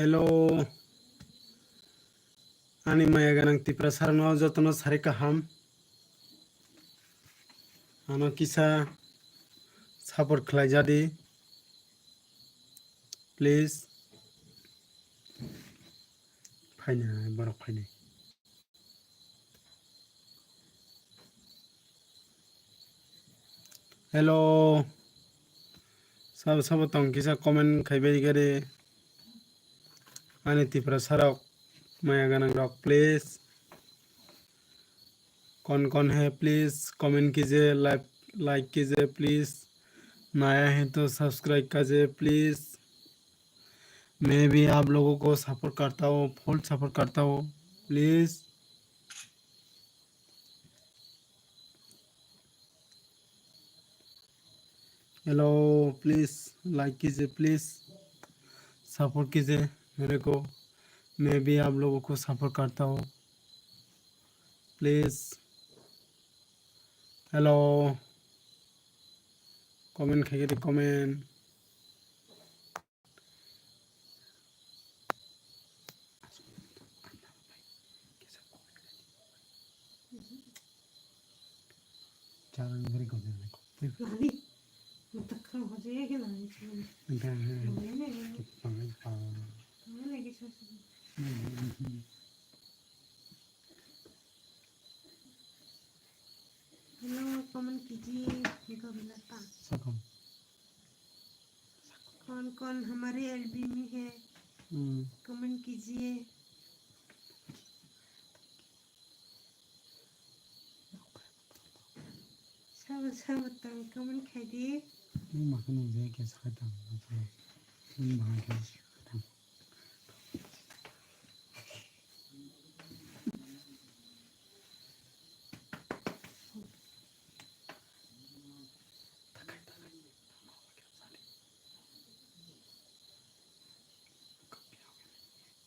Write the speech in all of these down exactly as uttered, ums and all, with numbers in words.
Hello. Ani maya ganang Tiprasarno jotono sari kaham. Ano kisa support khlai jadi. Please. Phaina borok phaina. Hello. Sabo sabo tong kisa comment khaibai gari. Ani Tiprasarok maya ganang rok, please. कौन कौन है, please comment कीजिए, like like कीजिए, please। नया है तो subscribe कीजिए, please। मैं भी आप लोगों को support करता हूँ, full support करता हूँ, please। Hello, please like कीजिए, please support कीजिए मेरे को, मैं भी आप लोगों को support करता हूँ, please। Hello, comment khai di, comment. Charang gari kau jalan kau. Lali, matak kau aja ya ke lali cuman. Enggak. Lali nih. Kita panggil pang. Mana lagi susu? Hmm. Hello, comment कीजिए, देखो मिला था। Sakam. कौन कौन हमारे एलबी में है? Hmm. Comment कीजिए। Sabo sabo tang comment khai di. Ni makhno je ke sakha tang. Ni makhno ke sakha tang.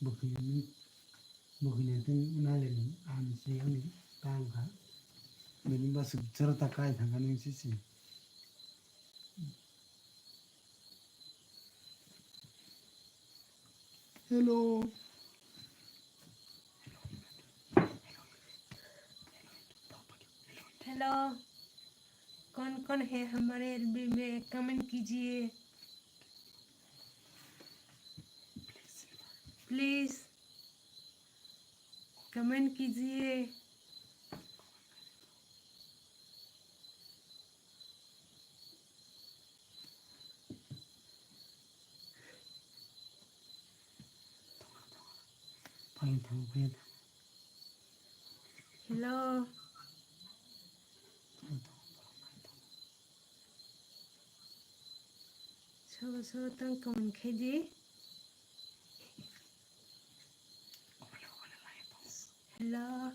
Bwkhwini, bwkhwini tei nalini ang se ani tang kha. Bini bwswk jora ta kai thang kha nung sisi. Hello. Hello, कौन कौन है हमारे एलबी में, कमेंट कीजिए please, comment कीजिए। Hello. Sobo sobo tang comment khai di. Hello.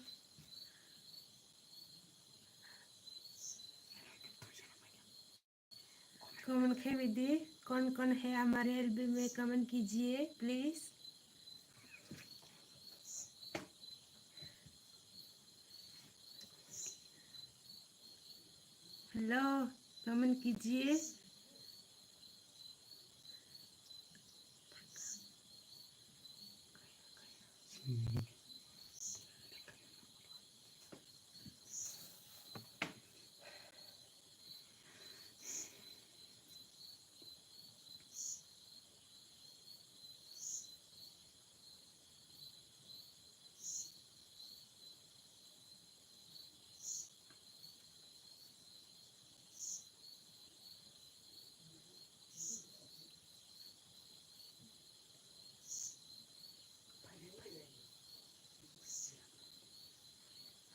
Comment khai di, कौन कौन है हमारे एलबी में, कमेंट कीजिए प्लीज। हेलो, कमेंट कीजिए।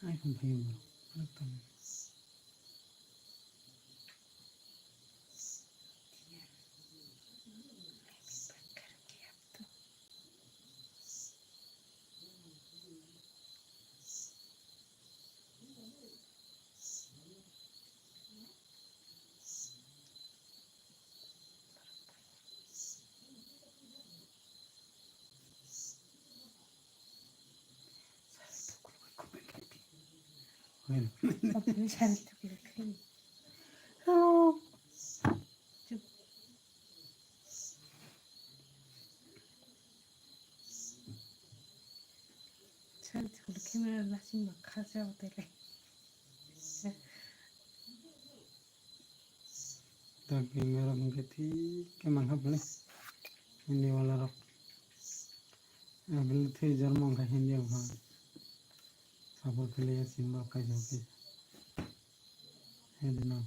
Ai, kung phaiyung borok, borok tong. Hello. Khacha hotelai. Tak ni merok hingke thik ke mangha bole. Hindi wala rok. Abole thwi jormo wngkha Hindi wngkha. Support khlaiya chwng borok kaisa kaisa. Hede no.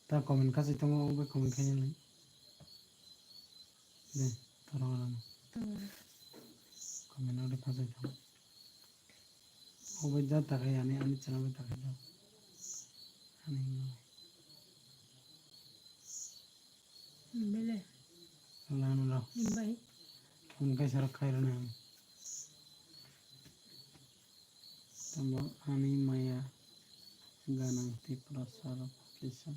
Ta comment kha se tongo, obo comment khainani. De, toro wala no. Comment ore kha se tongo. Obo ja takhai ani, ani chwla bai takhai do. Ani hinwi. Bele. Lano rw. Imbai. Phone kaisa rw khairwna ang. Tamo ani maya ganang Tiprasa rok kisa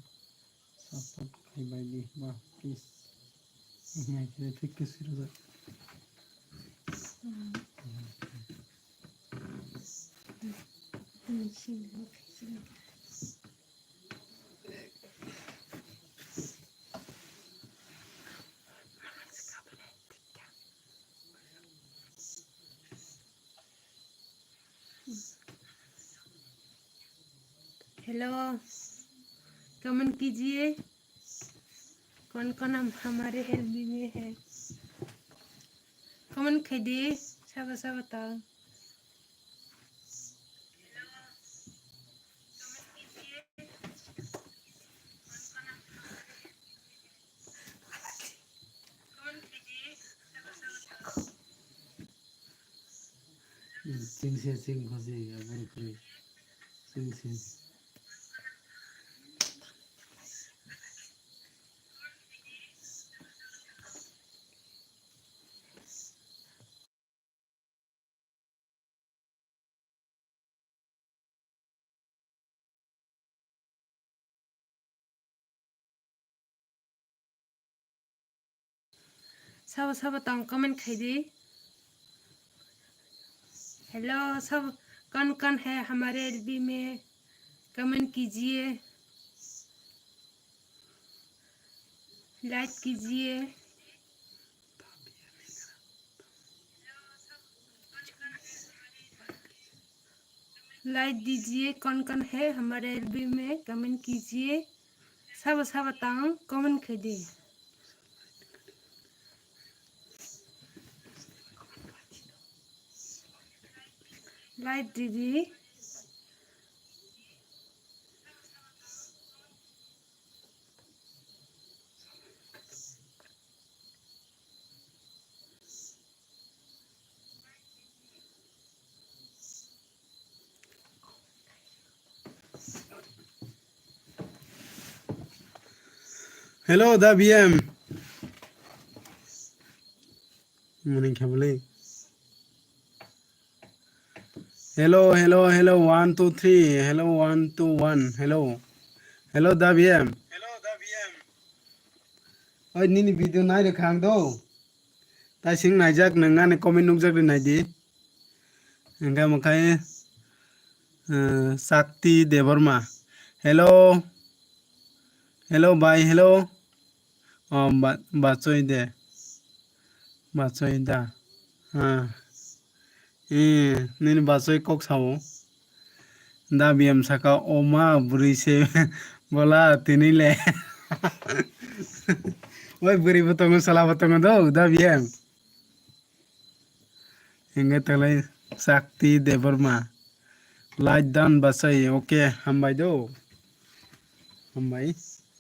support khaibai di ba please. Nya khe thik khe sirjak. Hello, comment कीजिए, कौन कौन हम हमारे एलबी में है? कमेंट कीजिए, सब सब बताओ। Chingse chingkho se ya bwrwi kwrwi. Chingse. Sabo sabo tong comment khai di. Hello, सब कौन कौन है हमारे एलबी में, कमेंट कीजिए, लाइक कीजिए। लाइक दीजिए, कौन कौन है हमारे एलबी में, कमेंट कीजिए। Sabo sabo tang comment khai di. Like di di. Hello, da B M. Morning, Khabli. Hello, hello, hello, one, two, three. Hello, one, two, one. Hello. Hello, da B M. Hello, da B M. Oi, nini video nai rwkha ang do. Tai sing naijak, nwng ani comment nukjak de nai di. Hingke mwkhai, eh, Shakti Debbarma. Hello. Hello, bai, hello. Oh, ba-, bachoi de. Bachoi da. Ha. Eh, nini bachoi kok sao. Da B M saka, "O ma, bwrwi se bola tini le." Oi, bwrwi bo tongo, sala bo tongo do, da B M. Hingke talai Shakti Debbarma. Like dan bachai, okay, hambai do. Hambai,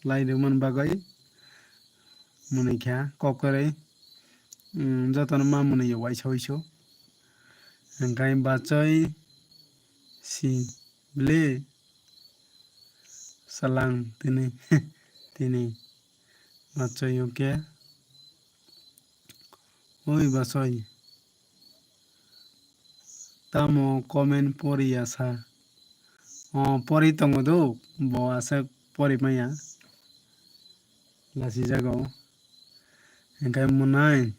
like rwmani bagwi. Mwnwi kha, kok kwrwi. Mm, jotono ma mwnwi yo waisa waisu. Hingke bachai si bwle salang tini, tini. Bachai, okay. Oi bachai. Tamo comment poriya sa. O, pori tongo do, bo aswk pori maya. Lasi jago. Hingke mwnai.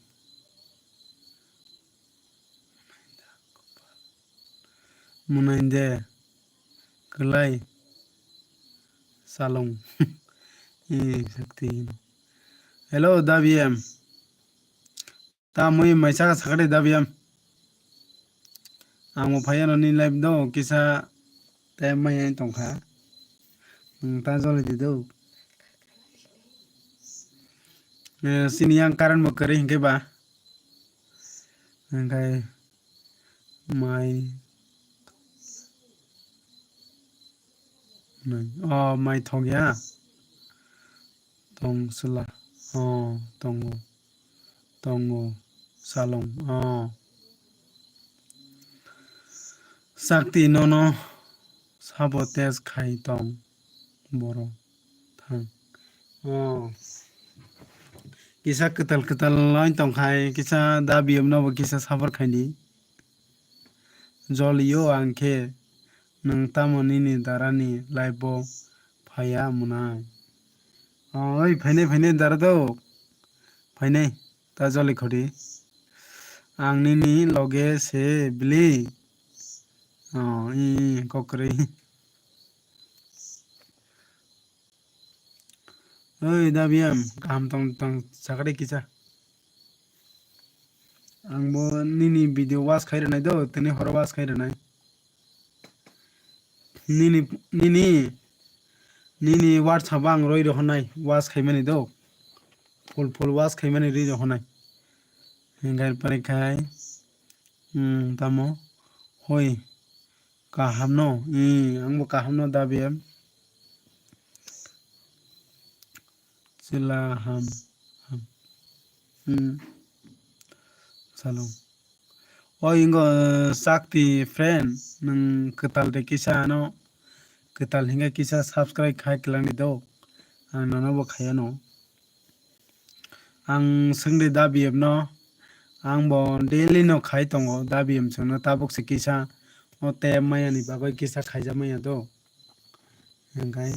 Mwnai de. Kwlai. Salong. Eh, sakti. Hello, da B M. Tamwi mai saka sakari da B M. Ang bo phaiya no nini live do kisa time maya tongkha. Nwng ta joli di do. Eh, sini yang current bo kwrwi hinkhe ba. Hinkhe mai, oh, mai thok ya. Tong sila. Oh, tongo. Tongo. Salong. Oh. Sakti nono sabo test khai tong. Borok thang. Oh. Kisa kwtal kwtal line tong khai, kisa dabi no bo kisa sabar khai di. Jolio ang khe nwng tamo nini darani live bo phaiya mwnai. Oi, phainai, phainai dara do. Phainai, ta joli khodi. Ang nini loge se bili. Oh, i, i, kokrwi. Oi, Dabiyam, kaham tong, tong, sakari kisa. Ang bo nini video watch khai rwnai do, tini horo watch khai rwnai. Nini, nini, nini WhatsApp ang roi rohonai, watch khaimani do. Full, full watch khaimani roi rohonai. Hinkhai pore khai, hmm, tamo, hoi. Kaham no, ee, ang bo kaham no, Dabiyam. Chwla ham, ham. Hmm. Salong. O ingo, eh, sakti friend, nwng kwtal de kisa ano, kwtal hinga kisa subscribe khai kwlangni do. Ang nono bo khaiya no. Ang swngdi Dabiyam no, ang bo daily no khai tongo, Dabiyam chwngno tabuk se kisa o tep maya ni bagwi kisa khaijak maya do. Hingkhai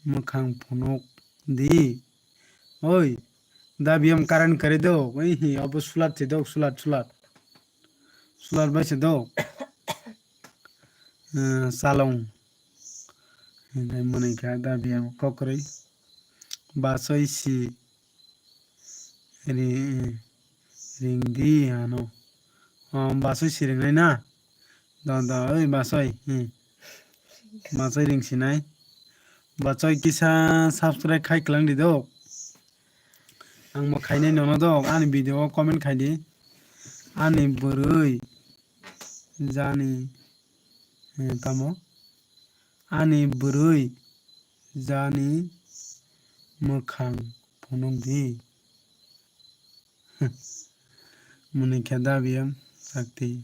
mwkhang phunuk di. Oi, Dabiyam current kwrwi do, oi hi, obo sulat se do, sulat, sulat. Sulat bai se do. Eh, salong. Hingkhai mwnwi kha Dabiyam kokrwi. Basoi si. Ri-, ringdi ano. O, basoi si ringnai na? Da, da, oi basoi. Hmm. Basoi ring sinai. Basoi kisa subscribe khai kwlangdi do. Ang bo khainai nono do. Ani video o comment khai di. Ani bwrwi jani, eh, tamo? Ani bwrwi jani mwkhang phunuk di. Mwnwi khe Dabiyam sakti.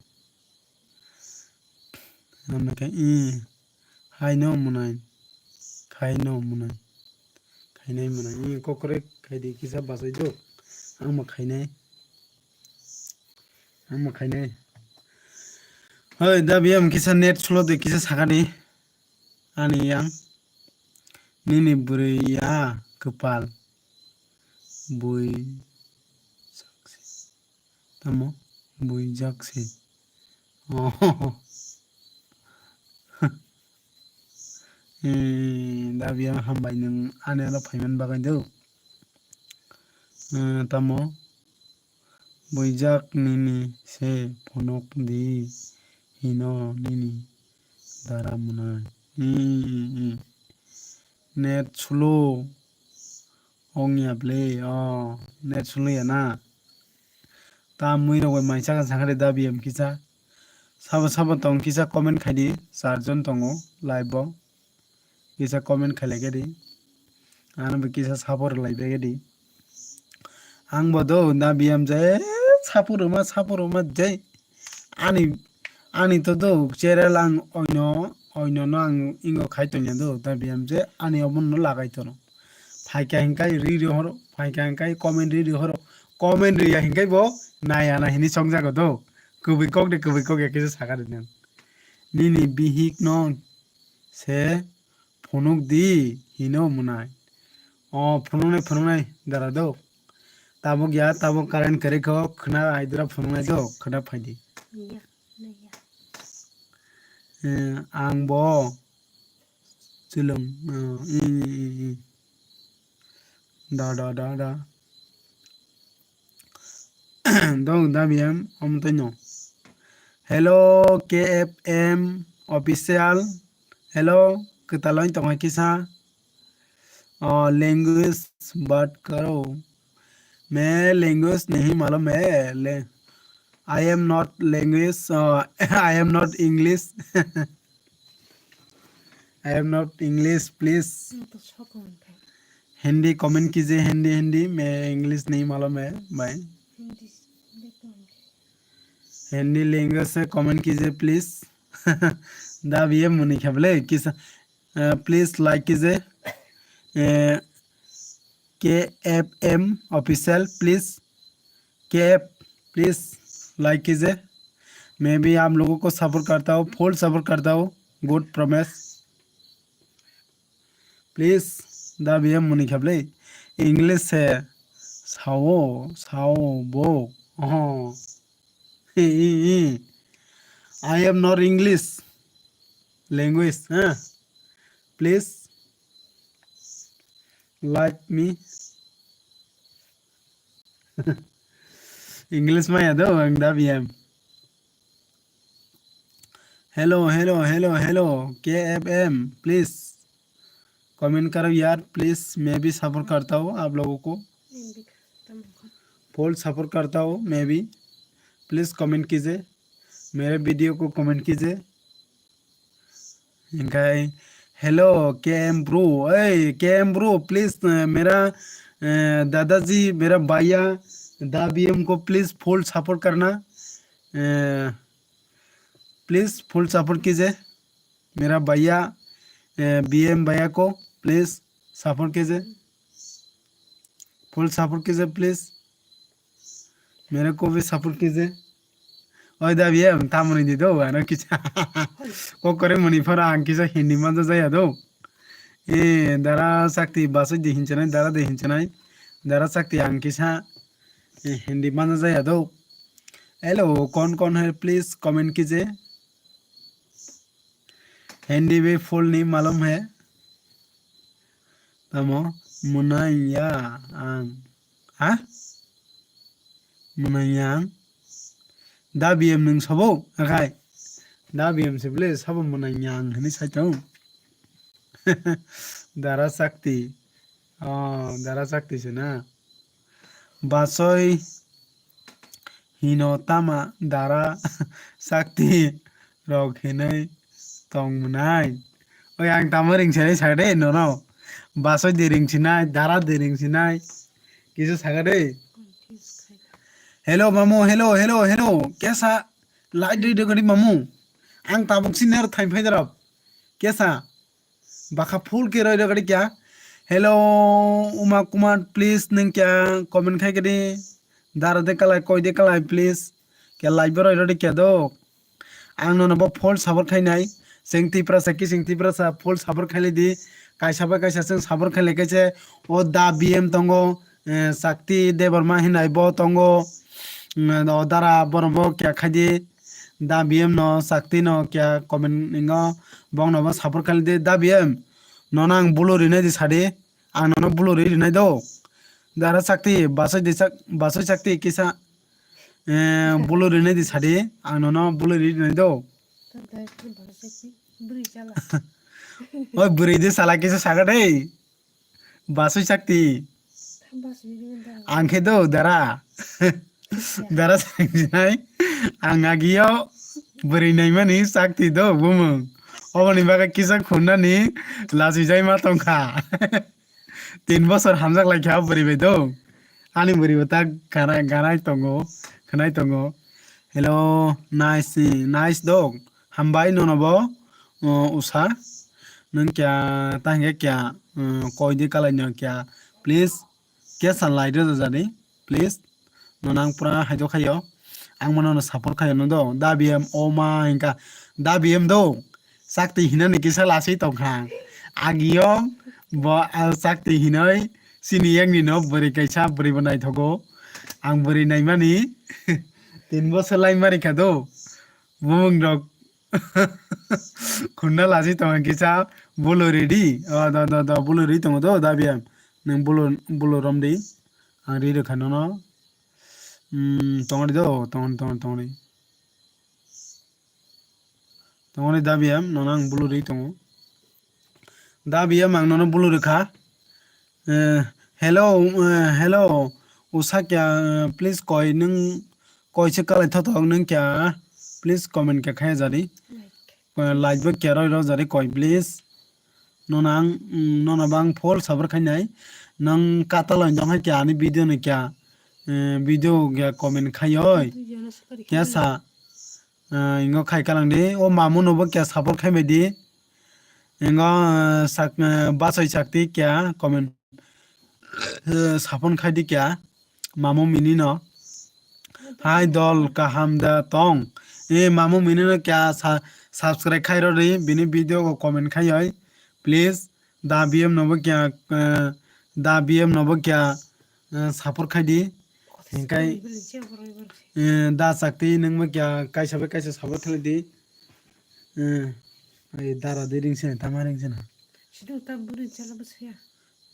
Ano khe, i, hai no mwnai. Khai no mwnai. Khainai mwnai. I, kokrek khai di kisa basai do. Ang ma khainai. Ang ma khainai. Hoi, Dabiyam kisa net slow de kisa sakani. Ani yang nini bwrwi ya kwpal bui jak se. Tamo bui jak se. Oh. Eh, Dabiyam hambai nwng ani aro phaiman bagwi do. Eh, tamo Buijak nini se phunuk di hino nini dara mwnai. Hmm, hmm, hmm. Net slow ongya ble. Oh, net slow ya na. Ta mui rok bai mai saka saka de Dabiyam kisa. Sabo sabo tong kisa comment khai di. Char jon tongo live bo. Kisa comment khailai khe di. Ano bo kisa support lai bai khe di. Ang bo do Dabiyam je support rwma, support rwma je. Ani, ani to do channel ang oino, oino no ang ingo khai tongya do Dabiyam je ani omo no lagai tono. Phaikha hinkai ri ri horo, phaikha hinkai comment ri ri horo. Comment ri ya hinkai bo naya na hini songjago do. Kubui kok de kubui kok ya kisa saka de nang. Nini bihik no se phunuk di hino mwnai. O phunuknai phunuknai dara do. Tabuk ya tabuk current kwrwi kho khwna aidura phunuknai do khwna phaidi. Ya, ya. Eh, ang bo chwlwng, eh, i, i, i, i. Da, da, da, da. Dong Dabiyam omtoi no. Hello, K F M official. Hello, kwtal wng tongkha kisa. Uh, language bat karo. मैं language नहीं मालूम है। ले, I am not language, uh, I am not English. I am not English, please. Hindi comment कीजिए, हिंदी, हिंदी। मैं English नहीं मालूम है, भाई। हिंदी language से comment कीजिए, please। Da B M muni khabale, kisa, uh, please like कीजिए। Uh, K F M official, please। K F, please like कीजिए। मैं भी आप लोगों को support करता हूँ, full support करता हूँ। Good promise। Please, Da B M muni khabale, English se sao, sao bo. Oh. I am not English language, huh? Please like me. English maya do ang Da B M. Hello, hello, hello, hello, K F M, please comment करो यार, please। मैं भी support करता हूँ आप लोगों को, full support करता हूँ मैं भी। Please comment कीजिए, मेरे video को comment कीजिए। Engkai, hello, K M bro, hey, K M bro, please, uh, मेरा, uh, दादाजी, मेरा भैया, Da B M को please full support करना। Uh, please full support कीजिए। मेरा भैया, uh, B M भैया को please support कीजिए। Full support कीजिए, please। मेरे को भी support कीजिए। Oi Da B M, tamoni di do, ano kisa. Kokore muni phara ang kisa Hindi manja jaya do. E, dara sakti basoi di hinchanai, dara di hinchanai. Dara sakti ang kisa, e, Hindi manja jaya do. Hello, कौन कौन है, please comment कीजिए। Hindi भी full नहीं मालूम है। Tamo, mwnang ya ang. Ha? Mwnang ya ang? Da B M nwng sabo? Akhai. Da B M se bole sabo mwnang ya ang hwnwi sai tong. Dara sakti. Oh, dara sakti se na. Basoi hino tama dara sakti rok hinwi tong mwnai. Oi, ang tamo ringsinai sa de nono. Basoi de ringsinai, dara de ringsinai. Kisa saka de. Hello mamu, hello, hello, hello. Kesa light de de gari mamu. Ang tabuk siner thaim phai darap. Kesa. Baka full ke roi rogadi kya? Hello, Uma Kumar, please nung kya comment khai kadi? Dara de kalai, koi de kalai, please. Kya live roi rogadi kya do? Ang nono bo full support khai nai. Seng Tiprasa, kising Tiprasa, full support khai lai di. Kaisa bai kaisa seng support khai lai kaise. O Da B M tongo, eh, Sakti Debbarma hinai bo tongo. Mm, o dara borom bo kya khai di. Da B M no, Sakti no kya comment ningo, bong no bo support khai di. Da B M, nono ang bulu rinai di sadi, ang nono bulu ri rinai do. Dara Sakti, basoi di sak-, basoi Sakti kisa, eh, bulu rinai di sadi, ang nono bulu ri rinai do. Oi, bwrwi di sala kisa saga dei. Basoi Sakti. Ang khe do dara. Dara saksinai. Ang agio bwrwi naimani Sakti do bumung. Oboni bagwi kisa khunnani lachijai ma tongkha. Tin bosor hamjak lai kha bwrwi bai do. Ani bwrwi bo ta gana-, ganai tongo, khnai tongo. Hello, nice, nice dog. Hambai nono bo, uh, usa. Nung kya, ta hingke kya, uh, koi di kalai no kya. Please, kesa lai rw jani, please. Nono ang pura haidok khaio. Ang mano no support khaio no do. Da B M o ma hingka. Da B M do. Sakti hinani kisa lasui tongkha. Agio bo, ah, Sakti hinoi sini yakni no bwrwi kaisa bwrwi bo naithogo. Ang bwrwi naimani tin bosor lai mari kha do. Bumung rok khunna laji tongo kisa bolo ready. Oh, do, do, do, bolo ready tongo do, da biyang. Nang bolo, bolo rom di. Ang ready kha nono. Hmm, tongri do, tongri, tongri, tongri. Tongoni da B M, nono ang bulu ri tongo. Da B M ang nono bulu rikha. Eh, hello, eh, hello. Usa kya, eh, please koi nung koi se kalai thothok nung kya. Please comment kya khaya jari. Eh, like bo kya roi roi jari koi please. Nono ang, mm, nono bang full sabor khainai. Nung kata lai dong hai kya ani video ni kya. Eh, video kya comment khai oi. Kya sa. Ah, ingo khai kalang di. O mamu no bo kya support khai bai di. Ingo, ah, sak, ah, basai sakti kya comment, ah, sapon khai di kya. Mamu mini no. Hai dol kaham da tong. E mamu mini no kya sa-, subscribe khai ro di. Bini video ko comment khai oi. Please. Da B M no bo kya, ah, da B M no bo kya, ah, support khai di. Hinkai, eh, da chakti nung ma kya kaisa bai kaisa sabor khlai di. Eh, ai dara de ring se, tama ring se na. Sidung ta buri chala bwsaya.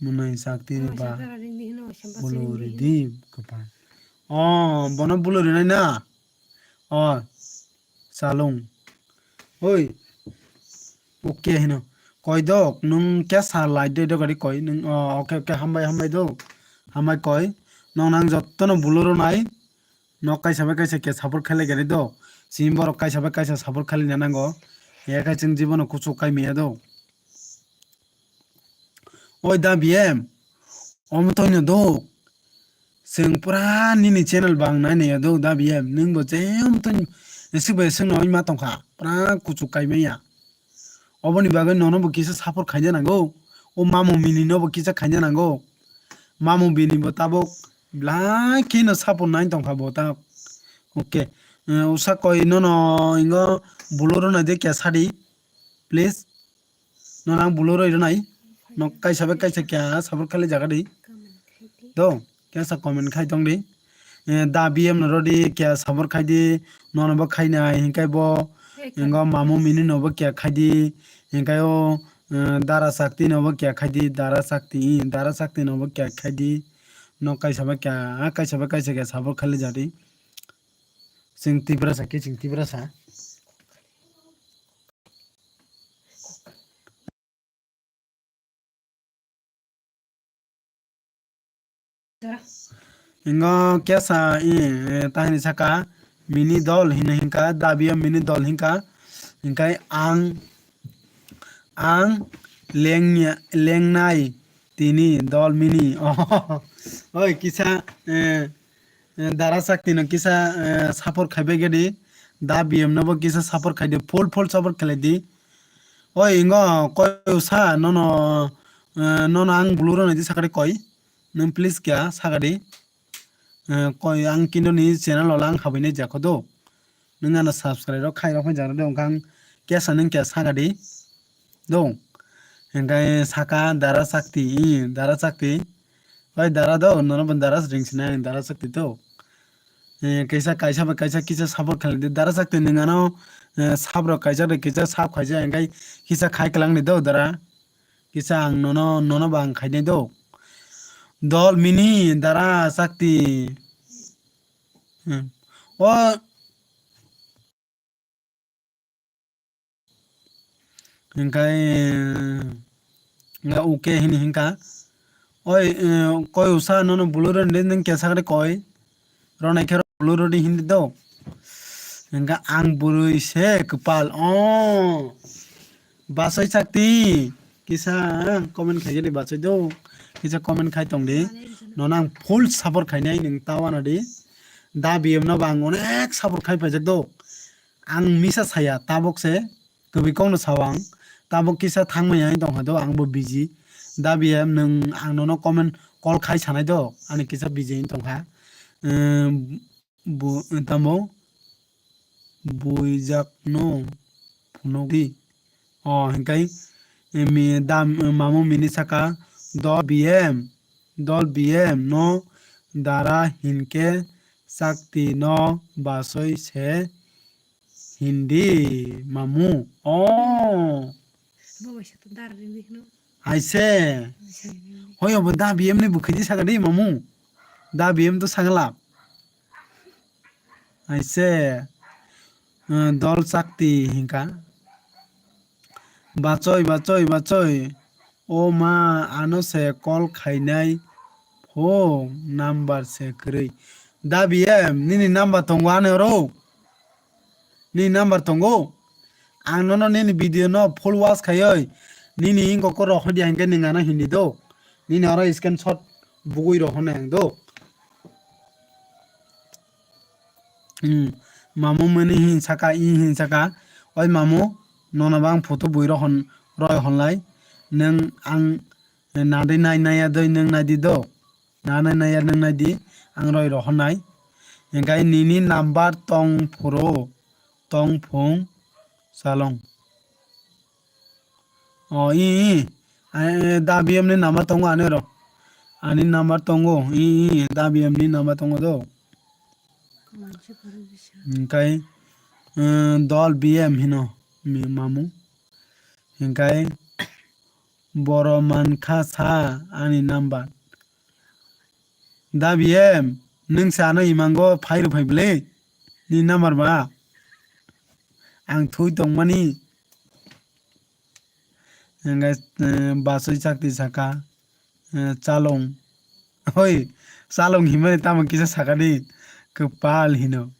Munai chakti ni ba. Dara ring di hino, samba bulu sini ri di di hino. Di kapa. Oh, bono bulu rinai na. Oh, salung. Oi. Okay hino. Koi dok, nung kya sa lai de dok ari koi. Nung, oh, okay, okay, hambai, hambai dok. Hambai koi. Nong nang jotto no bulu ro nai. Nok kaisa bai kaisa khe support khailai gari do. Sini borok kaisa bai kaisa support khailai na nango. Yakha chwng jibono kuchuk kai maya do. Oi da B M. Omo toino do. Chwng pura nini channel bang nai nai do da B M. Nwng bo jemtwng swk bai swk no ma tongkha. Pura kuchuk kai maya. Oboni bagwi nono bo kisa support khaina nango. O mamu mini no bo kisa khaina nango. Mamu bini bo tabuk belai kheno support nai tongkha bo ta. Okay. Eh, usa koi nono ingo bulu rwna de kya sadi. Please. Nono ang bulu roi rwnai. Nok kaisa bai kaisa kya support khailai jaga di. Do. Kesa comment khai tong di. Eh, da B M no rodi kya sabor khai di, nono bo khai nai, hinkai bo, ingo mamu mini no bo kya khai di, hinkai o, eh, dara sakti no bo kya khai di, dara sakti, dara sakti no bo kya khai di. No kaisa ba kya, ah, kaisa ba kaisa kya sabor khai le jadi. Sing Tiprasa ki, sing Tiprasa. Ingo kesa i, eh, tahini saka mini dol hino hinka, dabiya mini dol hinka, hinkai ang, ang lengya, lengnai tini dol mini. Oh, oi, kisa, eh, eh, dara sakti no kisa, eh, support khaibai gedi, da B M no bo kisa support khaidi, full, full support khlaidi. Oi, ingo koi usa nono, eh, nono ang blue rok naidi sakari koi. Nung please kya sakari. Eh, koi ang kindo ni channel o lang habai nai jakho do. Nung ano subscribe rok khai rok phai jang rok de wngkha ang kesa nung kya sakari. Do. Hingkai saka dara sakti, i, dara sakti. Oi dara do, nono bo dara ring sinai dara sakti do. Eh, kaisa, kaisa bai kaisa kisa support khlai di. Dara sakti nwng ano, eh, sab rok kaisa bai kaisa sab khaisa, hingkai kisa khai kwlang di do dara. Kisa ang nono, nono bo ang khainai do. Dol mini dara sakti. Hmm. O Hingkai, eh, nga okay hini hingka. Oi, eh, koi usa nono blue rok ni nung kesa kari koi. Ronai khe blue rok ni hindi do. Hingka ang bwrwi se kwpal. Oh. Basai sakti. Kisa comment khai di basai do. Kisa comment khai tong di. Nono ang full support khainai nung ta wana di. Da B M no bo ang onek support khai paijak do. Ang misa saya, tabok se, kwbwi kokno sao ang. Tabok kisa thangmani tongkha do, ang bo busy. Da B M nwng ang nono comment call khai sanai do, ani kisa busy wng tongkha. Ehm, bo, tamo buijakno phunukdi. O, hingkai, eh, mi, da, mamu mini saka, dol B M, dol B M no dara hinkhe sakti no basoi se hindi mamu. O. Bo bai sa to dar ri wi khno. Aise. Aise. Hoi obo da B M ni bwkhwi di saka di mamu. Da B M to sangla. Aise. Eh, dol sakti hinka. Bachoi, bachoi, bachoi. O ma, ano se call khainai pho, number se kwrwi. Da B M, nini number tongo ani oro? Nini number tongo? Ang nono nini video no full watch khaioi. Nini ingko ko rok hodi hingke ning ano hindi do. Nini oro screenshot bugui rok hwnwi ang do. Hmm, mamu mani hin saka, i hin saka. Oi mamu, nono bang photo bui rohon, roi honlai. Neng ang nadai nai nai ya doi neng nai di do. Nanai nai ya neng nai di, ang roi rohon nai. Engkai nini number tong phuro, tong phung salong. O, i, i. Ai, da B M ni number tongo ani oro. Ani number tongo. I, i, da B M ni number tongo do. Hingkai, eh, dol B M hino mi mamu. Hingkai, boro mankha sa ani number. Da B M, nwng se ano imango phai rw phai bwle? Ni number ba? Ang thui tongmani. Hingke, eh, bachoi chakti saka, eh, chalong. Hoi, chalong himani tamo kisa sakani, kwpal hino.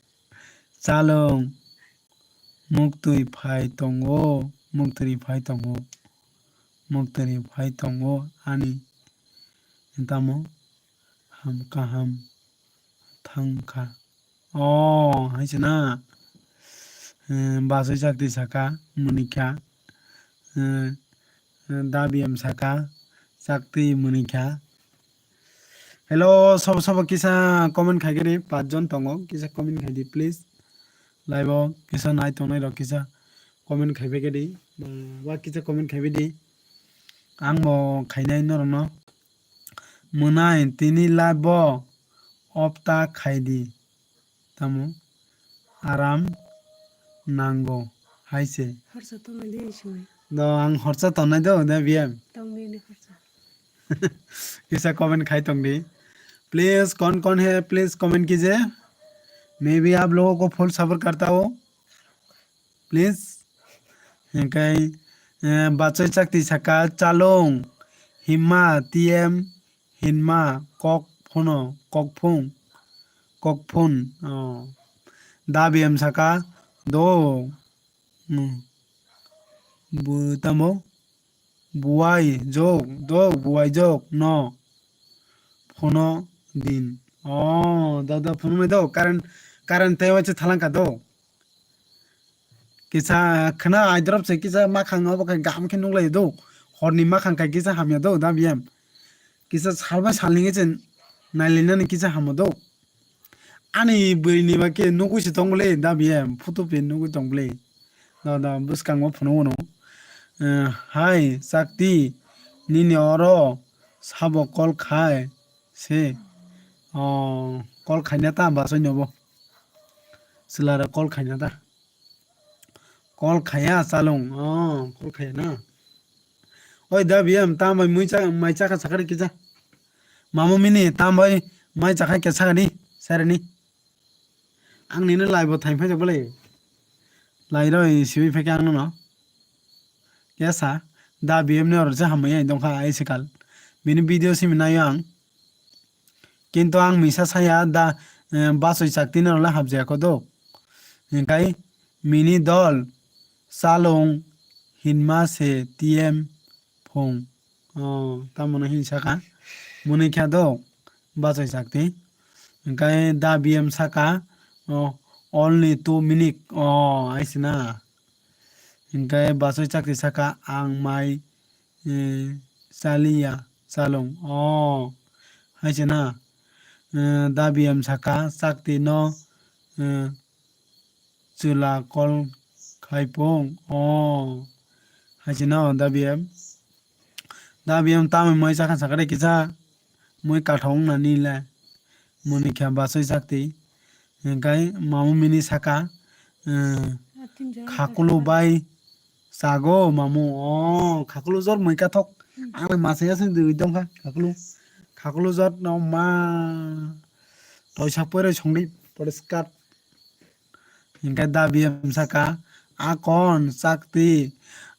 Chalong, muktwi phai tongo, muktwi phai tongo, muktwi phai tongo ani. Tamo ham kaham thangkha. O, hai se na. Eh, bachoi chakti saka, munikha. Eh, eh, da B M saka, chakti munikha. Hello, sobo sobo kisa comment khai khe di, pach jon tongo, kisa comment khai di, please. Live o kisa nai tongnai rok kisa comment khai khe di, ba, ba kisa comment khai di. Ang bo khainai norok no. Mwnai tini live bo off ta khai di. Tamo aram nango hai se. Horsa tongnai de simi. Do ang horsa tongnai do da B M. Tongni ni horsa. Kisa comment khai tong di. Please, कौन कौन है, please comment कीजिए. मैं भी आप लोगों को full support करता हूँ. Please. Hingkai, eh, bachoi chakti saka chalong, himma, T M, hinma, kok phono, kok phung, kok phun, oh. Da B M saka, do, hmm. Bu tamo, buai jok, do, buai jok, no, phono din. Oh, da, da, phono mai do, current, current tei waise thalangka do. Kisa khna aidrop se kisa makhang obo khai gam khe nuklai do. Horni makhang khai kisa hamya do da B M. Kisa sal bai sal ni khe nailai nani kisa hamo do. Ani bwrwi ni ba khe nugui se tong bwle da B M. Photo pen nugui tong bwle. Da da bwskango phunuk no. Eh, hai chakti nini oro sabo call khai se. Oh, call khaina ta bachoi no bo. Chwla rok call khaina ta. Call khaya chalung. Oh, call khaya na. Oi da B M, tam bai mui cha, mai chakha sakari kisa. Mamu mini, tam bai mai chakha kisa sakani, sarani. Ang nini live bo thaim phai jak bwle. Lai roi siwi phai khe ang nono. Kisa, da B M ni oro se hamya dongkha ai sikal. Bini video simi nayo ang. Kintu ang misa saya da, eh, bachoi chakti norok le hapjaya kho do. Hingkai mini dol chalung hinma se T M phung. Oh, tamo no hin saka. Muni kha do bachoi chakti. Hingkai da B M saka, oh, only two minute. Oh, aisina. Hingkai bachoi chakti saka ang mai eh, chaliya, chalung. Oh, hai se na. Eh, da B M saka, chakti no, eh, chwla call khai pung. Oh, hai se na, da B M. Da B M tamo mai chakha sakha de kisa. Mui kathok wngna ni le. Muni khe bachoi chakti. Hingkai mamu mini saka, eh, khakulu bai chago mamu. Oh, khakulu jor mui kathok. Ang le masa ya sing dui dongkha khakulu. Khakulu jor no ma. Toisa pore songdi poriskar. Hingke da B M saka, akon, chakti,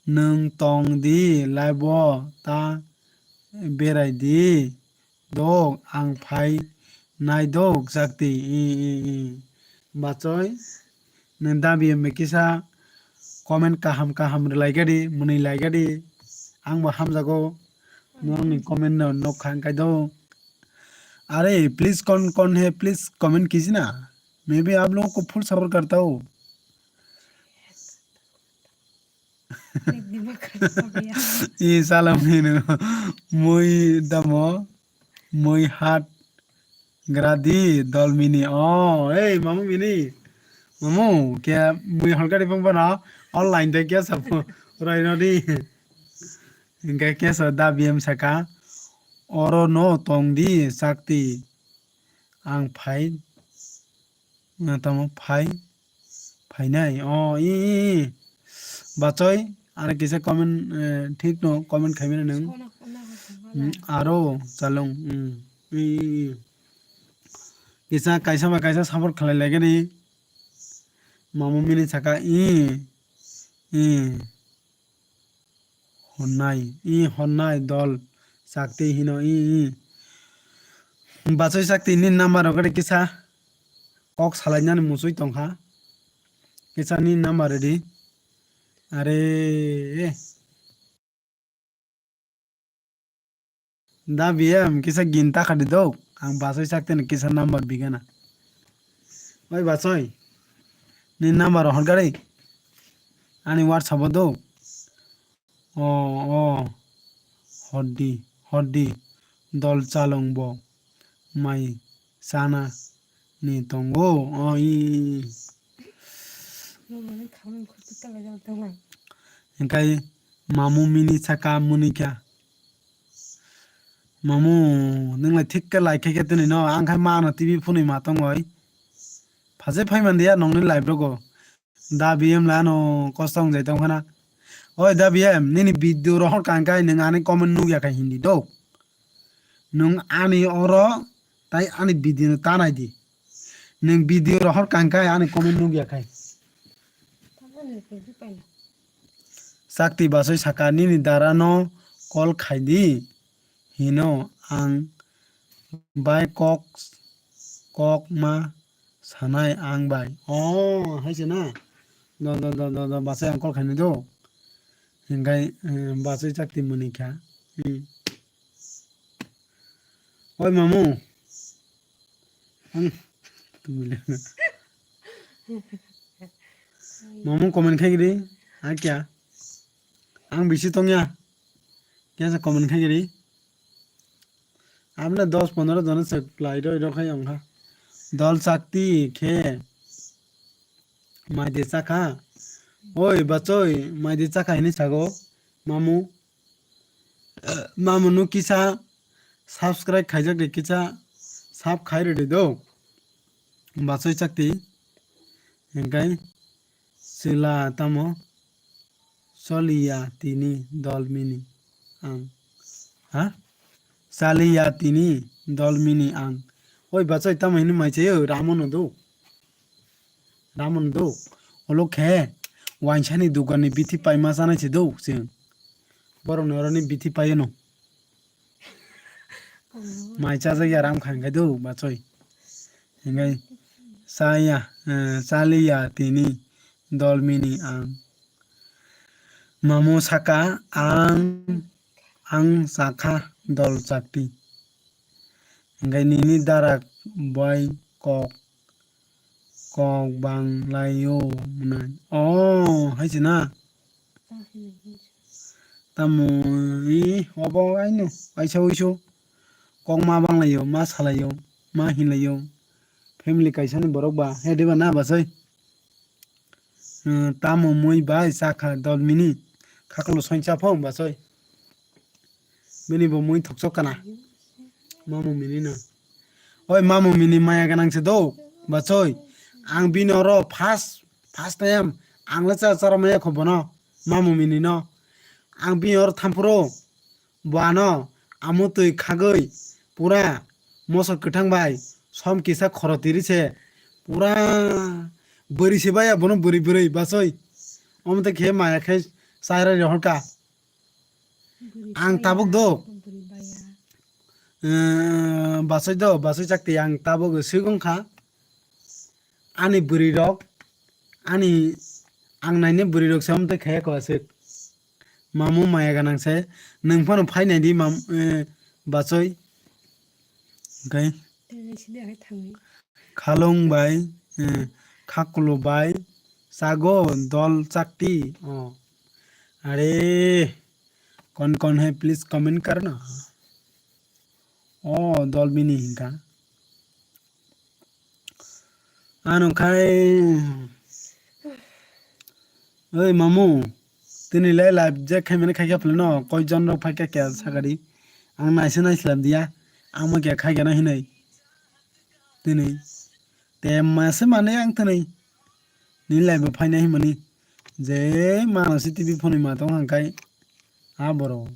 Nwng tong di live o ta berai di dok, ang phai nai dok, Sakti. I, i, i. Bachoi, nwng dabi em kisa comment kaham kaham rwlai gadi, mwnwi lai gadi. Ang bo hamjago, norokni comment no nok kha wngkai do. Are, please kon kon he, please comment kijiye na. Maybe aap logo ko full support karta ho. Ek dimaag kharab ho gaya. I salam hino. Mui damo, mui hat gradi dol mini. Oh, hey, mamu mini. Mamu, khe mui holkari pang pano online de kya sapo. Rai no di. Hingke kesa dabi em saka. Oro no tong di, Sakti. Ang phai. Tamo phai, phainai. Oh, i, i, i. Bachoi, are kisa comment, eh, thik no comment khaimani nwng. Sona, sona, sona. Mm, aro chalung. Mm, i, i, i. Kisa kaisa ba kaisa support khlai lagani. Mamu mini saka i, i. Honnai, i honnai dol Sakti hino, i, i. Bachoi Sakti ni number rok kisa kok salainani muchoi tongkha. Kisa ni number redi. Are, da biyam kisa gin takha di dok. Ang Bachoi Sakti ni kisa number bigana. Oi Bachoi, ni number hor gari. Ani WhatsApp o do. O, o, hor di, hor di. Dol chalung bo mai chana ni tongo. O, i, i, i. Hingkai mamu mini saka muni kha. Mamu, nwng lai thik khe lai khe khe tini no, ang khai ma no T V phunui ma tong oi. Phajai phai man diya nongni live rogo. Da B M la no kosto wng jai tong khana. Oi da B M, nini video rohor kang kai nwng ani comment nukya khai hindi do. Nwng ani oro tai ani video no ta nai di. Nwng video rohor kang kai ani comment nukya khai. Sakti Bachoi saka nini dara no call khai di. Hino ang bai kok, kok ma sanai ang bai. Oh, hai se na. Do, do, do, do, do, Bachoi ang call khainai do. Hingkai, eh, Bachoi Sakti muni kha. Hmm. Oi mamu. Ang, tu bile na. Mamu comment khai gidi. Ha kya? Ang bisi tongya. Kya sa comment khai gidi. Amne dos pondro jona se plai roi rok hai ongkha. Dol Sakti khe mai de chakha. Oi Bachoi, mai de chakha hini sago. Mamu. Mamu no kisa subscribe khaijak de kisa sub khai rw de do. Bachoi Sakti. Hingkai chwla tamo. Choliya tini dol mini ang. Ha? Chaliya tini dol mini ang. Oi Bachoi tamo hini mai chayo Ramono do. Ramono do. Olo khe wansani dugan ni bithi paima chanai se do chwng. Borok ni oro ni bithi paiyano. Mai chajak ya ram khan khai do Bachoi. Hingkai chaya, eh, chaliya tini dol mini ang. Mamu saka ang, ang chakha dol chakti. Hingkai nini darak bai kok, kok bang lai o mwnai. Oh, hai se na. Tamo i obo aino, aisa uiso. Kok ma bang lai o, ma salai o, ma hinlai o. Family kaisa ni borok ba, he de ba na Bachoi. Hmm, tamo mui bai chakha dol mini. Khaklo soin cha phong Bachoi. Bini bo mui thokchok kana. Mamu mini no. Oi mamu mini maya ganang se do. Bachoi. Ang bini oro first, first time. Ang le cha chara maya kho bono. Mamu mini no. Ang bini oro thampuro. Bo ano amutwi khagwi pura mosok kwthang bai som kisa khoro tiri se pura bwrwi se baya bono bwrwi bwrwi Bachoi. Omo tei khe maya khe Chairai rohorka. Ang tabuk do. Eh, bachai do, bachai chakti ang tabuk swigong kha. Ani bwrwi rok, ani ang naini bwrwi rok se amtwi khaya ko aswk. Mamu maya ganang se, nwng phano phai nai di mam, eh, bachoi. Okay. Khalung bai, eh, khakulo bai, chago dol chakti. Oh. Are, kon kon hai please comment karna. Oh, dol bini hinka. Ano khai, oi mamu, tini le live je khai mani khai khe philino, koi jon rok phai khe kya sakari, ang naise naislam diya, ang ma kya khai gana hinai, tini, te mase mane ang tini, ni live phai nai himani, je mano si T V phone ma tong hang khai, a boro,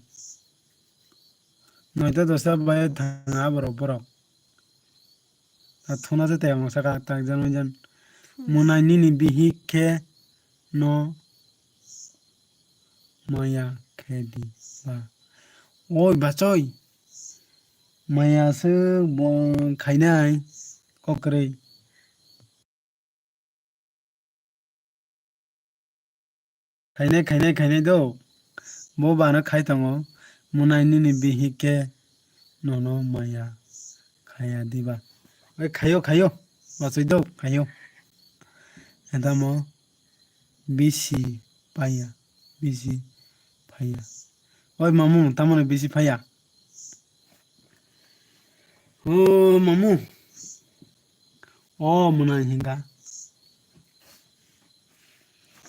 noita dosta bai thang a boro borok. A thuna se tei ang saka tak jan jan. Munai nini bihik khe no maya khe di ba. Oi bachoi. Maya se bo khainai kokrei. Khainai, khainai, khainai do. Bo bano khai tongo. Munai nini bihik khe nono maya khaya diba. Oi khayo, khayo. Bachoi do, khayo. Edamo bisi paya, bisi phaya. Oi mamu, tamoni bisi phaya. O mamu. O mwnai hinka.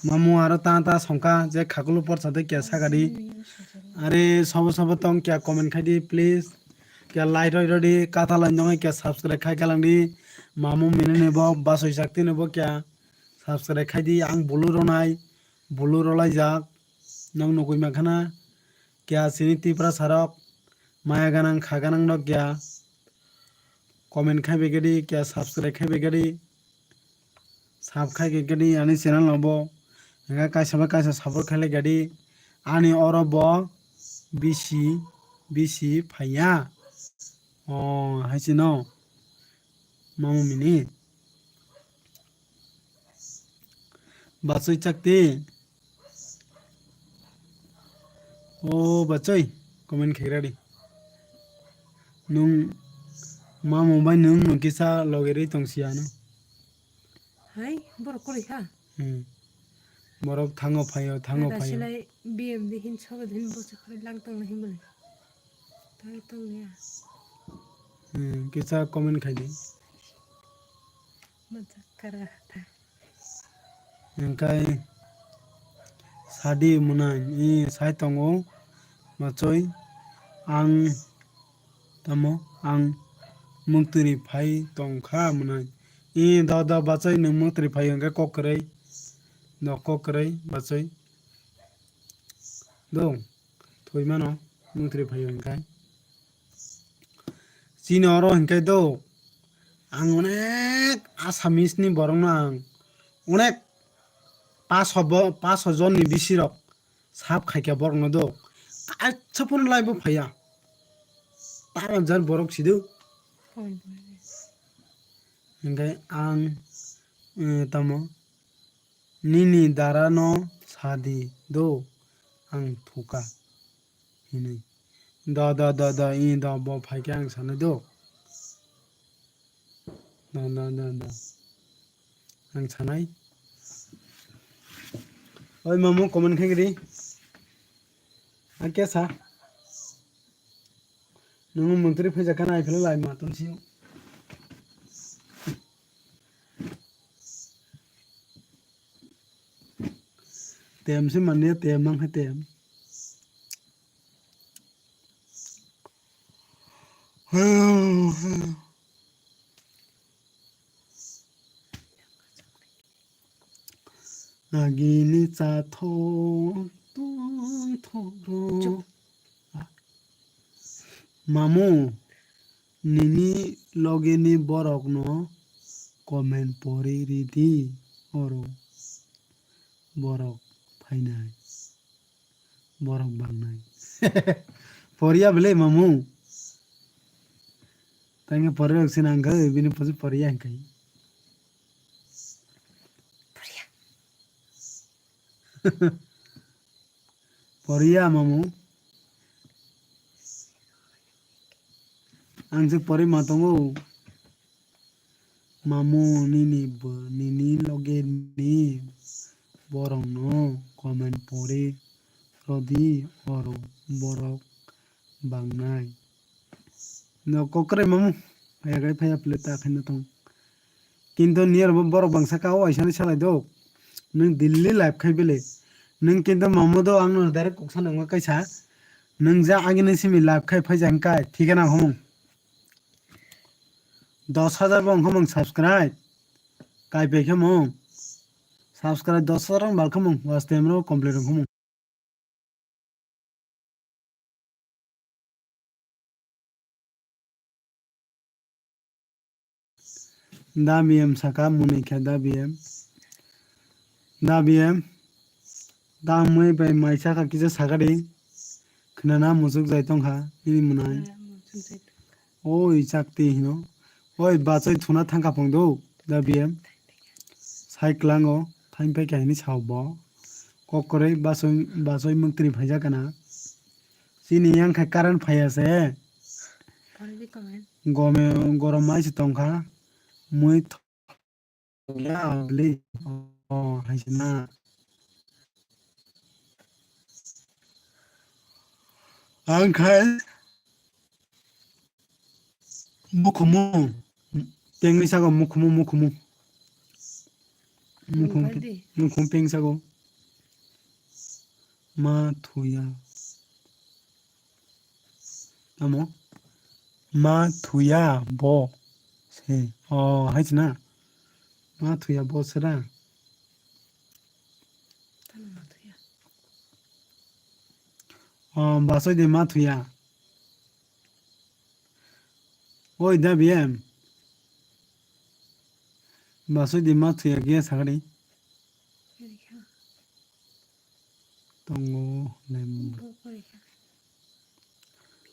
Mamu aro ta ta songka je khakulu porsa de kya sakadi. Are sabo sabo tong kya comment khai di please. Kya like roi roi di kata lai nong kya subscribe khai kalang di. Mamu mini ni bo basoi sakti ni bo kya subscribe khai di ang bulu ronai bulu rolai jak. Nong nugui makhana kya sini Tiprasa rok maya ganang kha ganang rok kya. Comment khai bai gadi, kya subscribe khai bai gadi. Sub khai bai gadi ani channel no bo. Hingke kaisa bai kaisa support khai lai gadi. Ani oro bo bisi, bisi phaiya. O, hai se no. Mamu mini. Bachoi chakti. O bachoi, comment khegra di. Nung mamu bai nung nung kisa logerwi tong siya no. Hai, borok kwrwi kha? Hmm. Borok thango phaio, thango phaio. Silai B M D hin sobo din bochok khorok lang tong hin bole. Tang tong ya. Hmm, kisa comment khai di. Macha kara kha. Hingkai sadi mwnai, i sai tongo, machoi, ang tamo, ang muktwiri phai tongkha mwnai. I da da bachoi nwng muktwiri phai hingkhe kok kwrwi, no kok kwrwi bachoi. Do. Thwi mano, muktwiri phai hingkhe. Chini oro hingkhe do, ang onek Assamese ni borok no ang onek paso bo, paso jon ni bisi rok sap khaikha borok no do. Kaisa phano lai bo phaiya. Tamo jan borok sido. Hingkhe ang, eh, tamo. Nini dara no sadi do ang thuka hinwi. Da, da, da, da, i da bo phaikhe ang sanai do. Da, da, da, da. Ang sanai. Oi mamu comment khai gidi. Ang kesa. Nung mantri phaijak kha nai phela lai ma tong sio. Tem se manya tem mang khe tem. Agini chathok tongthok rok. Mamu, nini logeni borokno comment pori ridi oro borok phainai. Borok bangnai. Poriya bele mamu. Tangke poriya rok sinang khe bini posi poriya hingkai. Poriya mamu. Ang se pori ma tongo. Mamu nini bo nini loge ni borok no comment pori rodi oro borok bangnai. No kokre mamu. Phaya gai phaya phle ta khaina tong. Kintu niyar bo borok bangsa ka o aisani salai do. Nwng Delhi live khai bele. Nwng kintu mamu do ang no direct kok sana wngkha kaisa. Nwng ja agini simi live khai phai jang kai. Thikana homung. Dos hajar bo wngkha mung subscribe. Kai pai khe mung. Subscribe dos hajar wng bal khe mung. Was time ro complete wngkha mung. Da B M saka muni khe da B M. Da B M. Da mui bai mai saka kisa sakari. Khna na musuk jai tong kha. Ini munai. Oi chakti hino. Oi bachoi thuna thangka phang do. Da B M. Sai klango. Thain pai kahini sao bo. Kok koroi bachoi, bachoi mungtri phaijak kana. Chini yang khe current phaiya se. Gome, gorom mai se tongkha. Mui th-, ya, bli. Oh, hai se na. Ang khai mukhumu. Tengwi sago mukhumu, mukhumu. Mukhum, mukhum pengsago. Ma thuya. Tamo? Ma thuya bo se. Oh, hai se na? Ma thuya bo se da? Oh, basoi de ma thuya. Oi da B M. Basoi de ma thuya khe sakani. Tongo lem.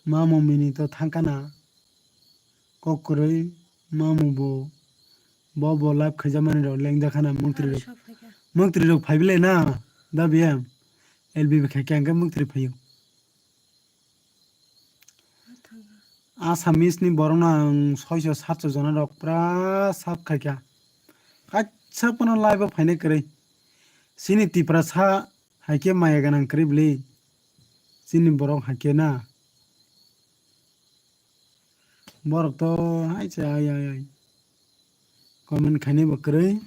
Mamu mini to thangkana. Kok kwrwi mamu bo. Bo bo live khaijamani rok lengjakhana mungtri rok. Mungtri rok phaibilai na. Da B M. L B B khaikhe hwnkhe mungtri phaio. Assamese ni borok no ang soiso satso jona rok pura sap khaikha. Kaisa pono live o phainai kwrwi. Chini Tiprasa haikhe maya gwnang kwrwi bwlwi. Chini borok haikhe na. Borok to hai se ai ai ai. Comment khainai bo kwrwi.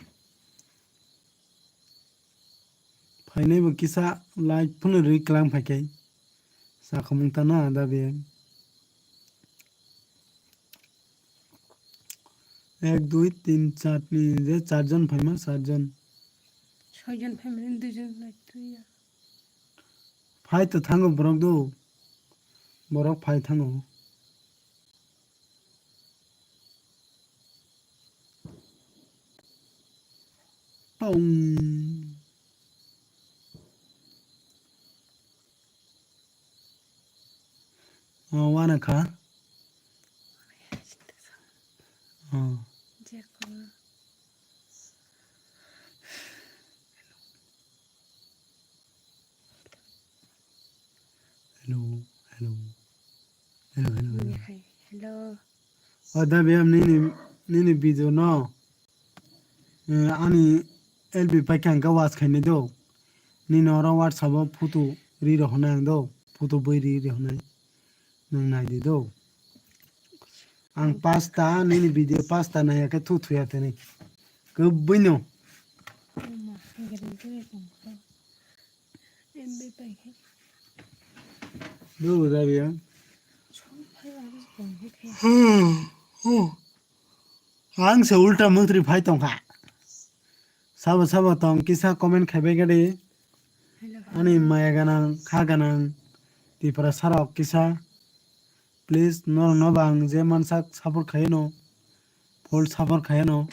Phainai bo kisa like phano rwi klang phaikhai. Sakhumung tana da be. Ek, dui, tin, char ni je char jon phaima, char jon. Soi jon phaima, dui jon like tuya. Phai to thango borok do. Borok phai thango. Tong. O, wana kha. O. Hello, hello. Hello, hello, hello. Hai, hello. O da be am nini, nini video no. Eh, ani L B paikha hwnkhe watch khainai do. Nini oro WhatsApp o photo ri rohornai ang do. Photo bui ri rohornai. Nwng nai di do. Ang pasta, nini video pasta naiya khe thu thuya tini. Kwbui no. Dubu da be ang. Ang se ulta mantri phai tongkha. Sabo sabo tong kisa comment khaibai gadi. Ani maya ganang, kha ganang, Tiprasa rok kisa. Please, norok no bang je mansak support khaino. Full support khaino.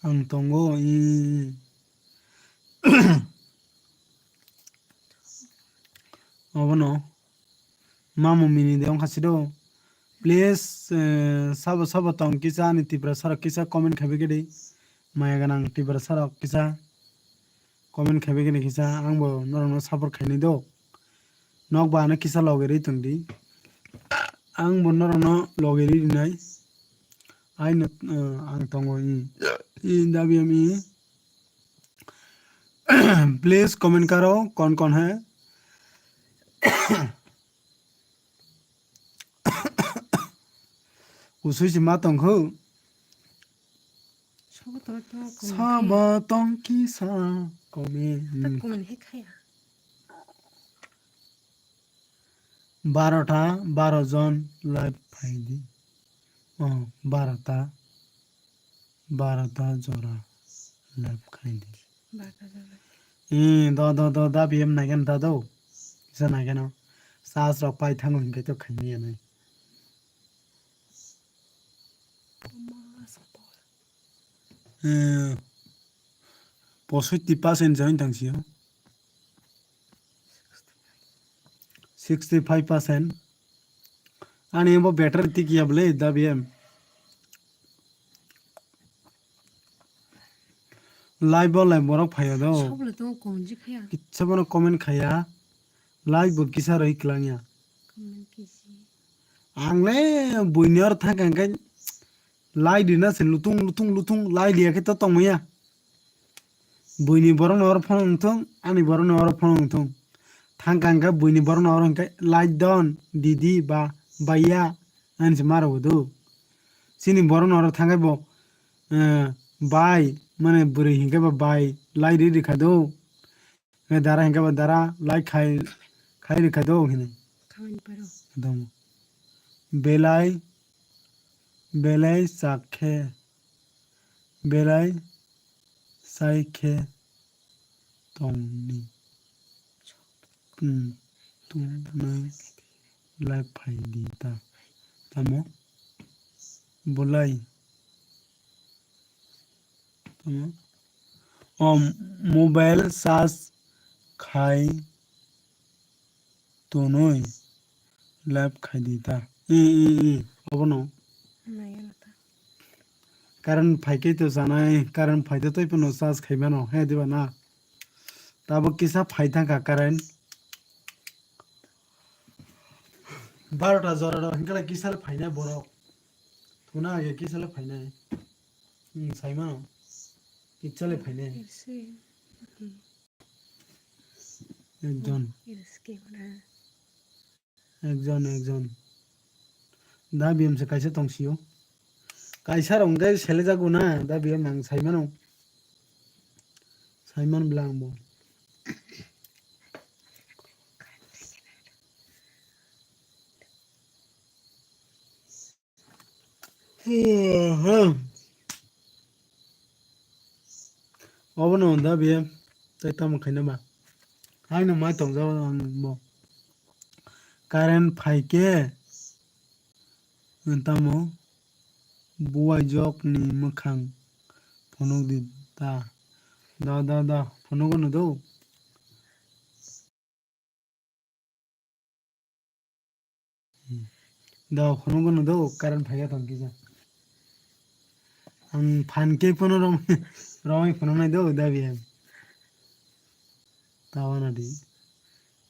Ang tongo, i. Obono. Mamu mini de wngkha sido. Please, eh, sabo sabo tong kisa ani Tiprasa rok kisa comment khaibai kedi. Maya ganang Tiprasa rok kisa comment khaibai kedi kisa. Ang bo norokno support khainai do. Nok ba ano kisa loge ri tong di. Ang bo norokno loge ri rinai. Aino, eh, ang tongo i. I dabi ami. Please comment karo, kon kon hai. Usui si ma tong kho. Sabo tong kho, sabo tong kisa comment. Comment he khaya. Barota, baro jon live phai di. Oh, barota, barota jora live khai di. Barota jora. Eh, do, do, do, da B M nai kan da do. Kisa nai kan o. Sas rok pai thango hinke to khai ni anai. Eh, posoiti percent join tang sio. Sixty five percent. Ani bo battery tik ya bole da B M. Live bo live borok phaiya do. Soble to konji khaya. Kitsa bono comment khaya. Live bo kisa roi klang ya. Comment kisi. Ang le buini or thang kang kai. Lai di na se lutung, lutung, lutung, lai di ya khe to tong ya. Buini borok no oro phone wng thung, ani borok no oro phone wng thung. Thang kang khe buini borok no oro hwnkhe lai don, didi, ba, baiya, ani se maro do. Chini borok no oro thang khe bo, eh, bai, mane bwrwi hwnkhe bo bai, lai di rikha do. Hwnkhe dara hwnkhe bo dara lai khai, khai rikha do hwnwi. Khamani paro. Dong. Belai, belai chakhe, belai chaikhe tongni. Hmm, tungnai lai phai di ta. Tamo? Bolai. Tamo? O mobile charge khai tonwi live khai di ta. I, i, i, obono. Nai ano ta. Current phai khe to chanai, current phai to tei phano charge khai mano, he diba na? Tabuk kisa phai thang kha current. Barota jora rok hwnkhe kisa le phainai borok. Thuna age kisa le phainai. Hmm, sai mano. Kisa le phainai. Ekjon. Ekjon, ekjon. Da B M se kaisa tong sio. Kaisa rok hwnkhe selejago na, da B M ang sai mano. Sai man bla ang bo. Obono da biya tei tamo khaina ba. Haino mai tongjak ang bo. Current phaikhe tamo buwaijokni mwkhang phunukdi ta. Da, da, da, phunukgwno do. Da, phunukgwno do, current phaiya tong kisa. Ang phan khe phano rom-, romwi phunuknai do, da biya. Tawana di.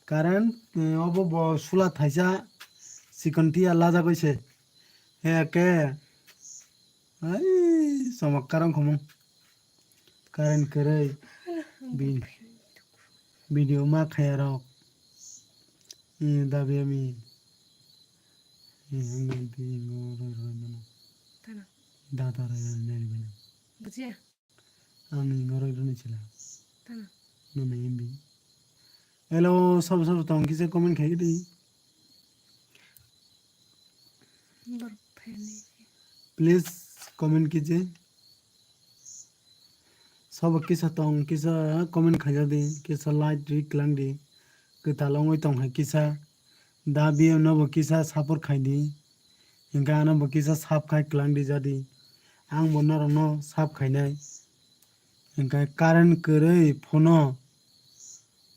Current, eh, obo bo sula thaisa sikon tiya lajagwi se. He ke, ai, chamakkar wngkha mo. Current kwrwi. Bi-, video ma khaya rok. Eh, dabi ami. Eh, ang bi ngo roi roi mano. Tano. Dada roi roi mano. Bujiya? Ang ni norok rwni chwla. Tamo. Nono M B. Hello, sabo sabo tong kisa comment khai di. Borok phaini. Please comment kisa. Sabo kisa tong kisa comment khaija di, kisa like ri klang di. Kwtal wngwi tong hai kisa. Da biyo no bo kisa support khai di. Hingke ano bo kisa sap khai klang di jadi. Ang bo norok no sap khainai. Hingke current kwrwi phono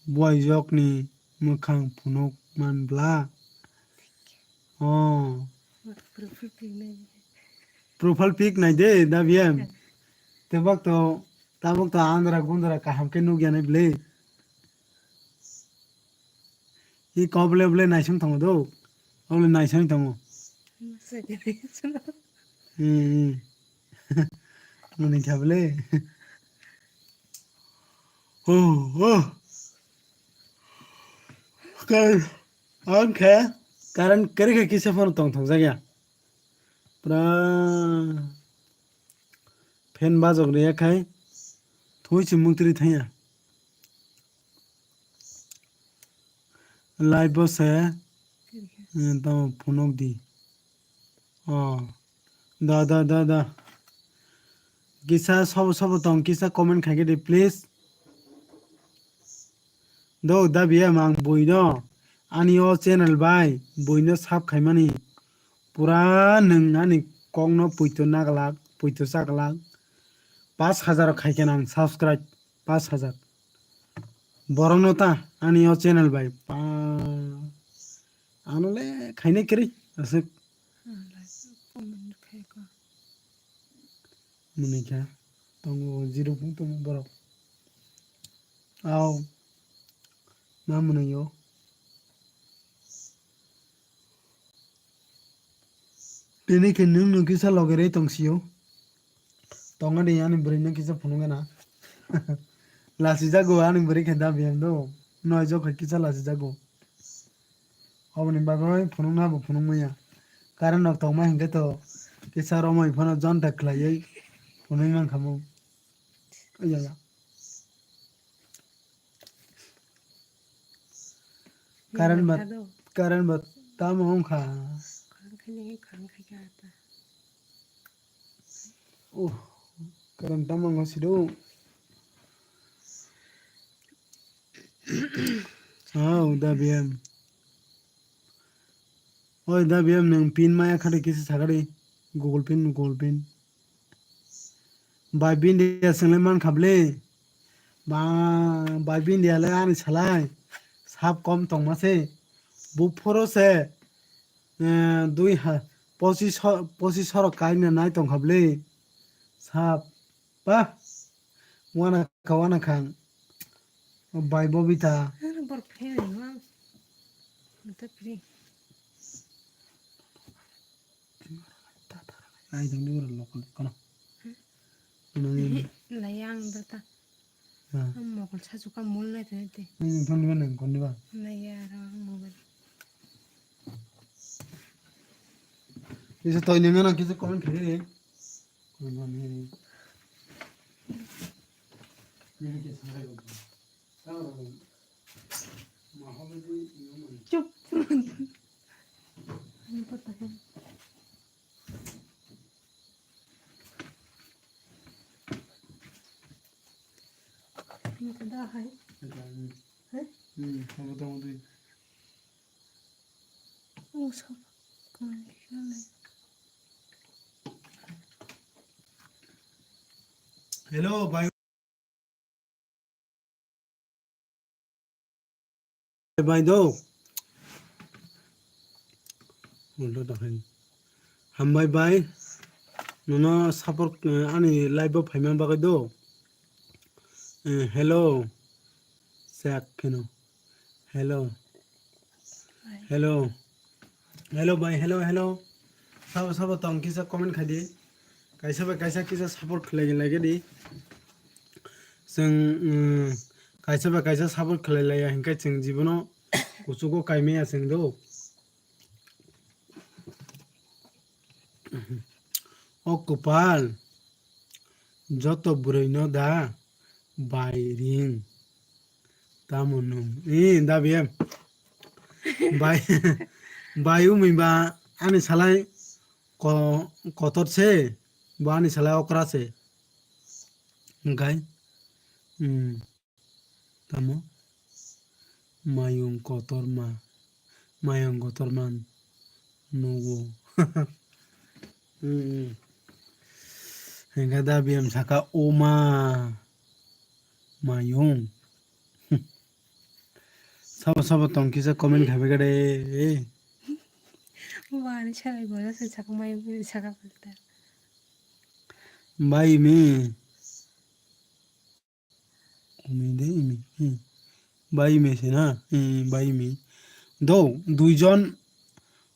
buai jok ni Mwkhang phunuk man bla. Oh. Profile pic nai. Profile pic nai de, da biyem. Tebak to, tabuk to andra gundra kaham ke nugya nai ble. I kok ble ble naising tongo do. Oble naising tongo. Hmm, hmm. Muni kha ble. Oh, oh. Kar-, ang khe current kwrwi khe kisa phano tongthok jakya. Pura fan bajok rwya khai thwi se mungtri thangya. Live bo se, eh, tamo phunuk di. Oh. Da, da, da, da. Kisa sobo sobo tong, kisa comment khaikhe di, please. Do, da biyem ang buino, ani o channel bai buino sub khaimani. Pura nwng ani kokno puito naglak, puito chaglak. Pash hajar khaikhe nang subscribe, pash hajar. Borokno ta ani o channel bai pa, ano le khainai kwrwi aswk. Mwnwi kha tongo, zero phung tongo borok. Aw, ma mwnwi o. Tini khe nwng no kisa logerwi tong sio. Tongo de ani bwrwi no kisa phunuk gana. Lasi jago ani bwrwi khe da biyang do. Noi jok khe kisa lasi jago. Oboni bagwi phunukna bo phunuk manya. Current rok tongma hinkhe to kisa romwi phano jonta khlaiwi phunui mankha mo. Oya ya. Current ba, current ba tamo wngkha. Oh, current tamo wngkha sido. Oh, da biyam. Oi, da biyam nwng pin maya khade kisa sakadi. Google pin, Google pin. Bai bini ya swnglai mankha bwle. Ba, bai bini ya le ani salai. Sap kom tongma se. Buphoro se. Eh, dui ha, pochis ho-, pochis horok kaina nai tongkha bwle. Sap. Ba, wana kha, wana kha. Bai Bobita. Ano bor phai no. Mata pri. Ai dong ni ura lokal kono. Nang ini. Layang data. Ha. Ang mokol sasu ka mul nai tene te. Nang ini phone ni ba nang kon ni ba. Nai ya ra mobile. Kisa toy ni mana kisa comment khe ni. Chup. Ini kada hai. Hai? Hmm, apa tahu tu? Oh, so. Hello, bhai. Bhai do. Hambai bhai. Nono support, eh, ani live o phaima bagwi do. Eh, hello. Check kheno. Hello. Hello. Hello bhai, hello, hello. Sabo, sabo tong kisa comment khai di. Kaisa bai kaisa kisa support khlai, khlai di. Chwng, mm, kaisa bai kaisa support khlai laiya hinkhe chwng jibono kuchugo kaimaya chwng do. O kwpal, joto bwrwino da bai ring. Tamo nwng. Ee, da biyem. Bai, bai wngwi ba ani salai ko-, kotor se, bo ani salai okra se. Hwnkhe, hmm, tamo? Mayung kotorma, mayung kotorma nugo. Hmm, hmm. Hwnkhe da biyem saka, "O ma, mayung." Sabo sabo tong kisa comment khai bai gade. Wani sabai bola se sakmai sakha. Bai mi. Umi de imi. Hmm. Bai imi se na. Hmm, bai imi. Do, duijon,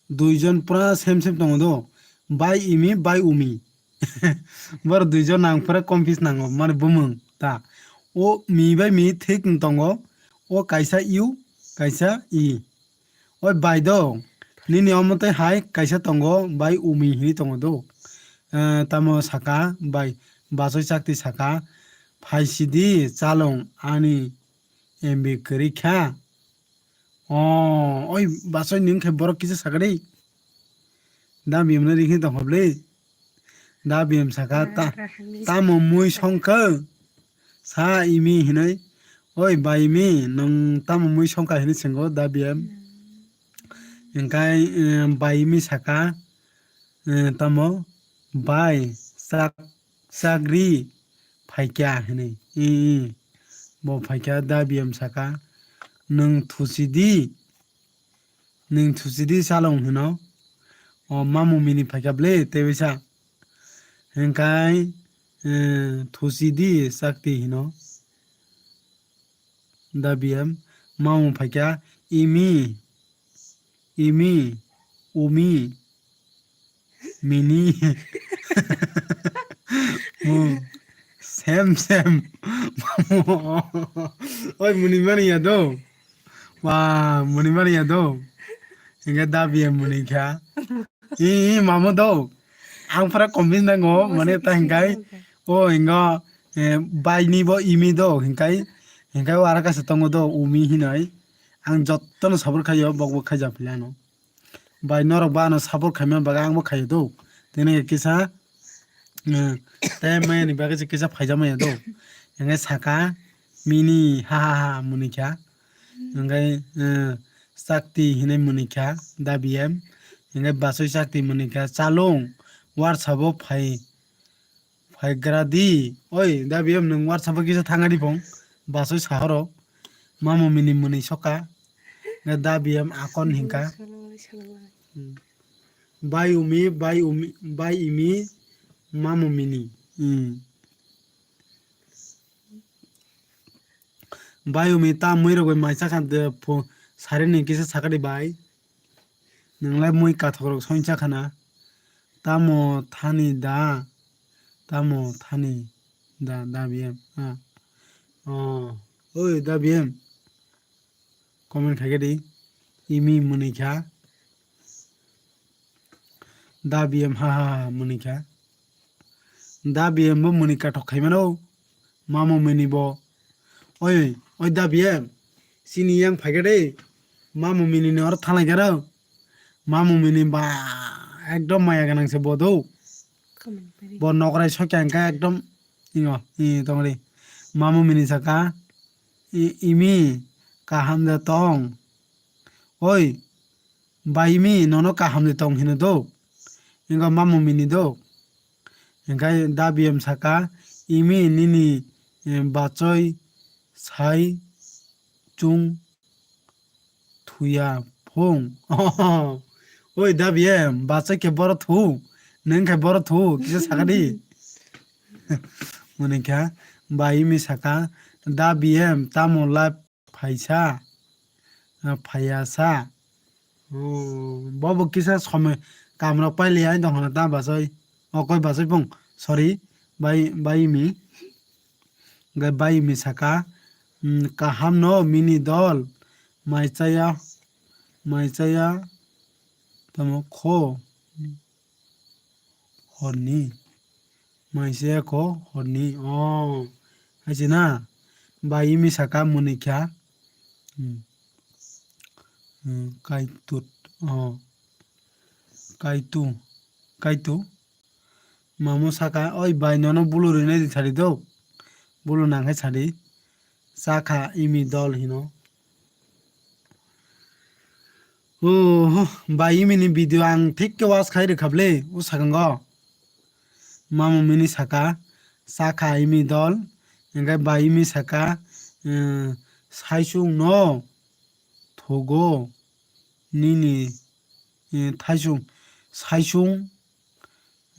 duijon pura same same tongo do. Bai imi, bai umi. Boro duijon nang pura confuse nango, mane bumung ta. O mi bai mi thik tongo. O kaisa u, kaisa i. Oi bai do, nini omo tei hai kaisa tongo, bai umi hini tongo do. Eh, tamo saka, bai bachoi chakti saka, phai sidi chalong ani M B kwrwi kha. O, oi bachoi nwng khe borok kisa saka de. Da biyam no rikhi tongkha bwle. Da biyam saka ta, tamo mui songkha. Sa imi hinoi. Oi bai imi, nwng tamo mui songkha hinui swngo da biyam. Hingkai, eh, bai imi saka, eh, tamo bai sak, sakri phaikya hinui. I, i. Bo phaikya da biyam saka. Nwng thusi di. Nwng thusi di chalong hino. O mamu mini phaikya bwle tei bisa. Hingkai, eh, thusi di chakti hino. Da biyam mamu phaikya imi, imi, umi, mini. Mu, sem, sem. Mamu. Oi, muni mani ya do. Wa, muni mani ya do. Hingke da biyam muni kha. I, i, mamu do. Ang pura kombis nango, mane ta hingkai. O, hingo, eh, bai ni bo imi do, hingkai. Hingkai o ara kaisa tongo do, umi hinoi. Ang jotto no sabor khaio, bok bo khaija philano. Bai norok ba ano support khaima bagwi ang bo khaio do. Tini kisa, eh, tei maya ni bagwi se kisa phaijak maya do. Hingke saka mini ha ha ha muni kha. Hingke, eh, chakti hinui muni kha da biyam. Hingke bachoi chakti muni kha chalung WhatsApp o phai. Phaigra di. Oi, da biyam nwng WhatsApp o kisa thangari phung. Bachoi sahoro. Mamu mini muni soka. Nga da biyam akon hingka. Hmm. Bai umi, bai umi, bai imi, mamu mini. Hmm. Bai umi ta mui rogoi mai chakha de pho sari ni kisa sakari bai. Nwnglai mui kathok rok soinsa khana. Tamo thani da? Tamo thani da, da biyem? Ah. Oh. Oi, da biyem? Comment khaikhe di. Imi muni kha. Da biyem ha ha ha muni kha. Da biyem bo muni kathok khaimano. Mamu mini bo. Oi, oi da biyem. Sini yang phaikhe de. Mamu mini ni oro thalai khe ro. Mamu mini ba ekdom maya ganang se bo do. Bo nokrai sokya hingkha ekdom ingo, i tongri. Mamu mini saka, i, imi kaham de tong. Oi, bai imi nono kaham de tong hino do. Ingo mamu mini do. Hingkai da biyem saka, imi nini, eh, bachoi sai chung thuya phung. Oi da biyem, bachoi khe boro thu, nwng khe boro thu, kisa saka di. Muni kha, bai imi saka, da biyem, tamo la phaisa, ah, phaiya sa. Oh, bobo kisa somoi kamrok pailiya tongkhana ta bachoi. O koi bachoi phung, sorry, bai, bai imi. Hingke bai imi saka, mm, kaham no mini dol, mai chaya, mai chaya, tamo kho horni, mai chaya kho horni, oh, hai se na, bai imi saka muni kha, hmm, hmm, kaitut, oh, kaitu, kaitu. Mamu saka, "Oi bai, nono bulu rinai di sadi do. Bulu nang khai sadi." Sakha imi dol hino. Oho, bai imi ni video ang thik khe watch khai rwkha bwle, o sakango. Mamu mini saka, sakha imi dol, hingke bai imi saka, eh, saichung no. thugo nini, eh, thaisung, saisung,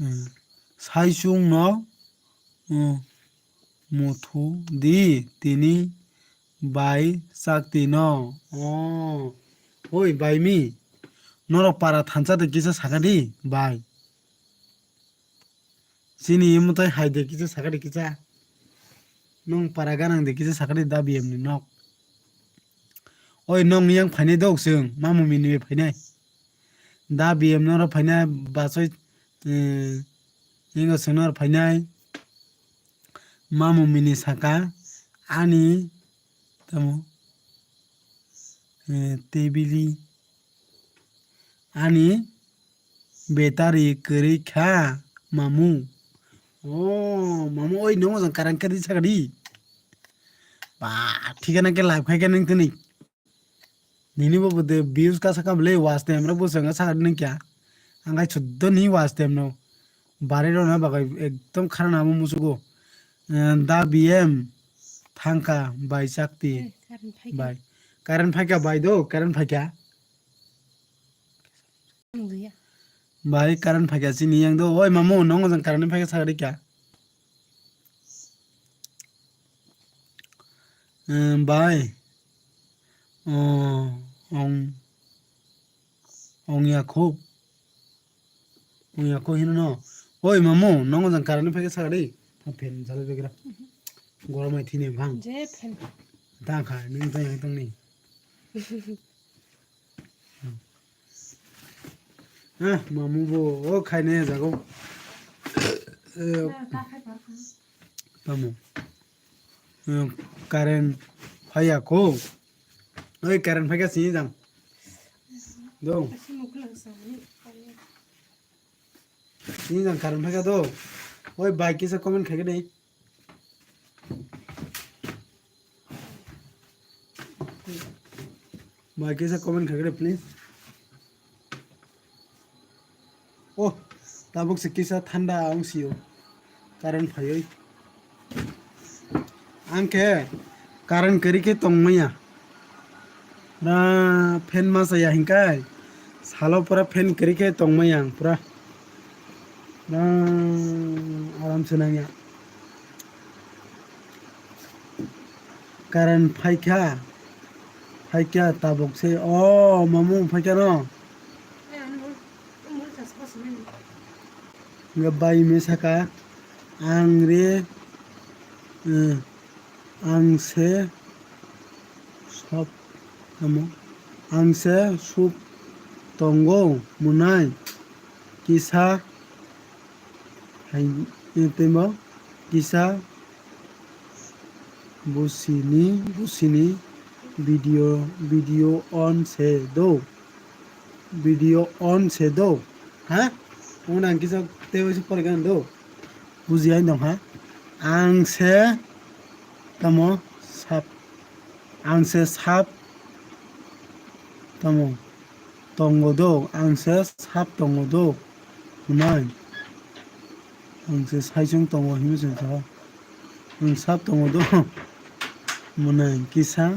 eh, saisung no, eh, muthu di tini bai chakti no. Oh, oi bai mi, norok para thansa de kisa saka di bai. Chini imo tai hai de kisa sakari kisa. Nong para ganang de kisa sakari da B M ni nok. Oi nong yang phainai dok chwng, mamu mini phainai. Da B M noro phainai basoi, eh, ingo chwng noro phainai. Mamu mini saka ani tamo, eh, tebili ani battery kwrwi kha, mamu. Oh, mamu, oi, nung jang karang kari sakadi. Ba, thikana ke live khai ke nung tini. Nini bo de views ka saka bele watch time ro bo sanga sakadi nung kya. Ang kai suddo ni watch time no. Bare ro na bagai ekdom khara na mo musugo. Eh, da B M thangka bai chakti. Eh, current phaikha. Bai. Current phaikha bai do, current phaikha. Nungya. Bai, current phaikha chini yang do. Oi, mamu, nongo jang current phaikha sagadi kya? Em, bai. Oh, ong, ong ya kho. Ong ya kho hino no. Oi, mamu, nongo jang current phaikha sagadi. Tha fan jale begra. Gorom ai thini bang. Je fan. Ta kha, nung ta yang tong ni. Eh, mamu bo, o khaine jago. Eh, tamo. Eh, current phaiya ko. Oi, current phaikha sini jang. Do. Sini jang current phaikha do. Oi, bai kisa comment khaikha dei. Bai kisa comment khaikha dei, please. Oh, tabuk se kisa thanda ang sio. Current phaiwi. Ang khe current kwrwi khe tongmaya. Pura fan masa ya hinkai. Salo pura fan kwrwi khe tongmaya ang pura. Pura aram se nangya. Current phaikha. Phaikha tabuk se. Oh, mamu phaikha no. Hingke bai mwi saka, ang re, eh, ang se sop tamo, ang se sup tongo mwnai kisa hai, eh, tei bo kisa busini, busini video, video on se do. Video on se do. Ha? Ang nang kisa tei waisa porigan do. Buji ai dong ha. Ang se tamo sap. Ang se sap tamo tongo do. Ang se sap tongo do. Nai. Ang se saisung tongo hinwi se sa. Ang sap tongo do. Mwnai kisa.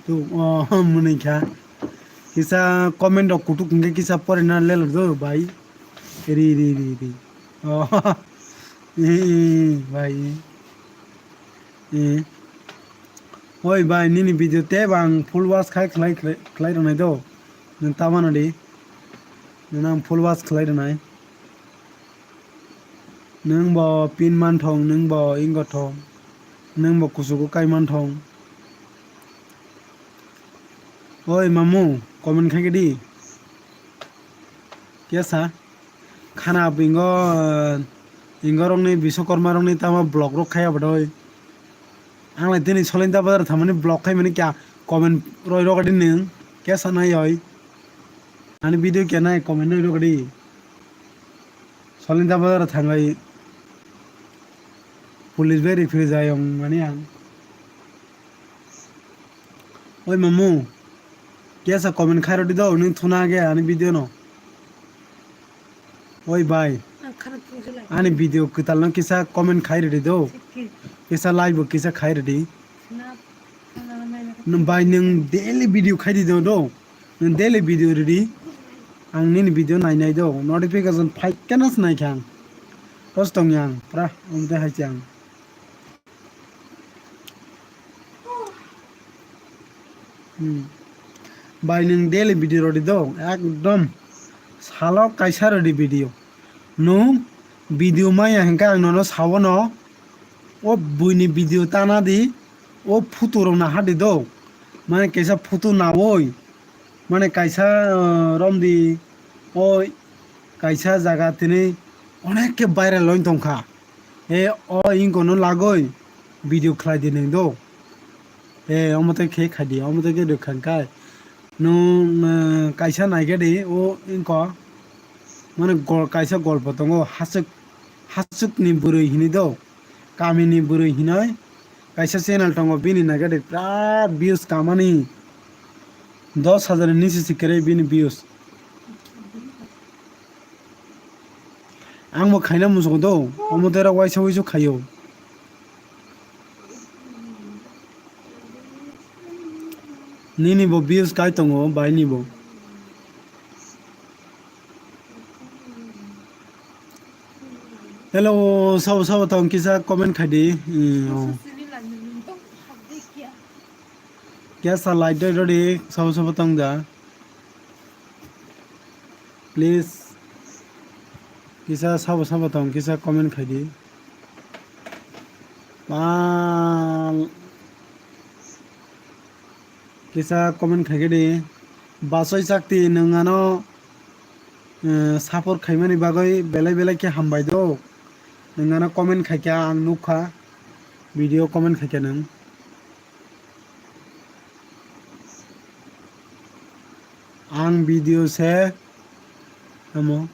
Tu, oh, mwnai kha. Kisa comment rok kutuk hingke kisa porina lelo do bai. Ri, ri, ri, ri. Oh, eh, eh, bai. Eh. Oi bai, nini video te bang full watch khai khlai, khlai, khlai rwnai do. Nwng ta mano di. Nwng ang full watch khlai rwnai. Nwng bo pin man thong, nwng bo ingo thong. Nwng bo kuchugo kai man thong. Oi mamu, comment khai di. Kesa? Khana bingo, ingo rokni Biswakarma rokni tamo vlog rok khai abodoi. Ang lai tini Solinta bazar thamani vlog khai mani kya comment roi rok di nwng. Kesa nai oi. Ani video kya nai comment roi rok di. Solinta bazar thangai police bai rikphri jai ong mani ang. Oi mamu, kesa comment khai rodi do, nwng thuna age ani video no. Oi bai, ani video kwtal no kisa comment khai rodi do. kisa live bo kisa khai rwdi. Nwng bai nwng daily video khai di do do. Nwng daily video rwdi. Ang nini video nai nai do. Notification phai khe no se nai kha ang. Kos tong yang pura, omo tei hai se ang. Hmm. Bai nwng daily video rwdi do, ekdom salo kaisa rwdi video. Nwng video maya hinkhe ang nono sawono, o buini video tana di, o photo rok naha di do. Mane kaisa photo nawoi, mane kaisa, ah, romdi, o kaisa jaga tini onek khe viral oi tongkha. E o inkono lagoi video khlai di nwng do. E omo tei khe khai di, omo tei khe rwkha khai. Nwng, eh, kaisa naikhe di, o inko mane gol-, kaisa golpo tongo, hachwk, hachwkni bwrwi hinwi do, kamini bwrwi hinwi kaisa channel tongo, bini naikhe di birat views kamani, dos hajar ni nisi se kwrwi bini views. Ang bo khaina muchungo do, omo tei rok waisa waisa khaio. Nini bo views kai tongo, bai ni bo. Hello, sabo sabo tong kisa comment khai di. Hmm, oh. Kya sa like doi rodi, sabo sabo tong da. Please, kisa sabo sabo tong, kisa comment khai di. Pal. Kisa comment khai di. Basoi Chakti, nwng ano, eh, support khaimani bagwi belai belai khe hambai do. Nwng ano comment khai kha, ang nukha. Video comment khai kha nwng. Ang video se amo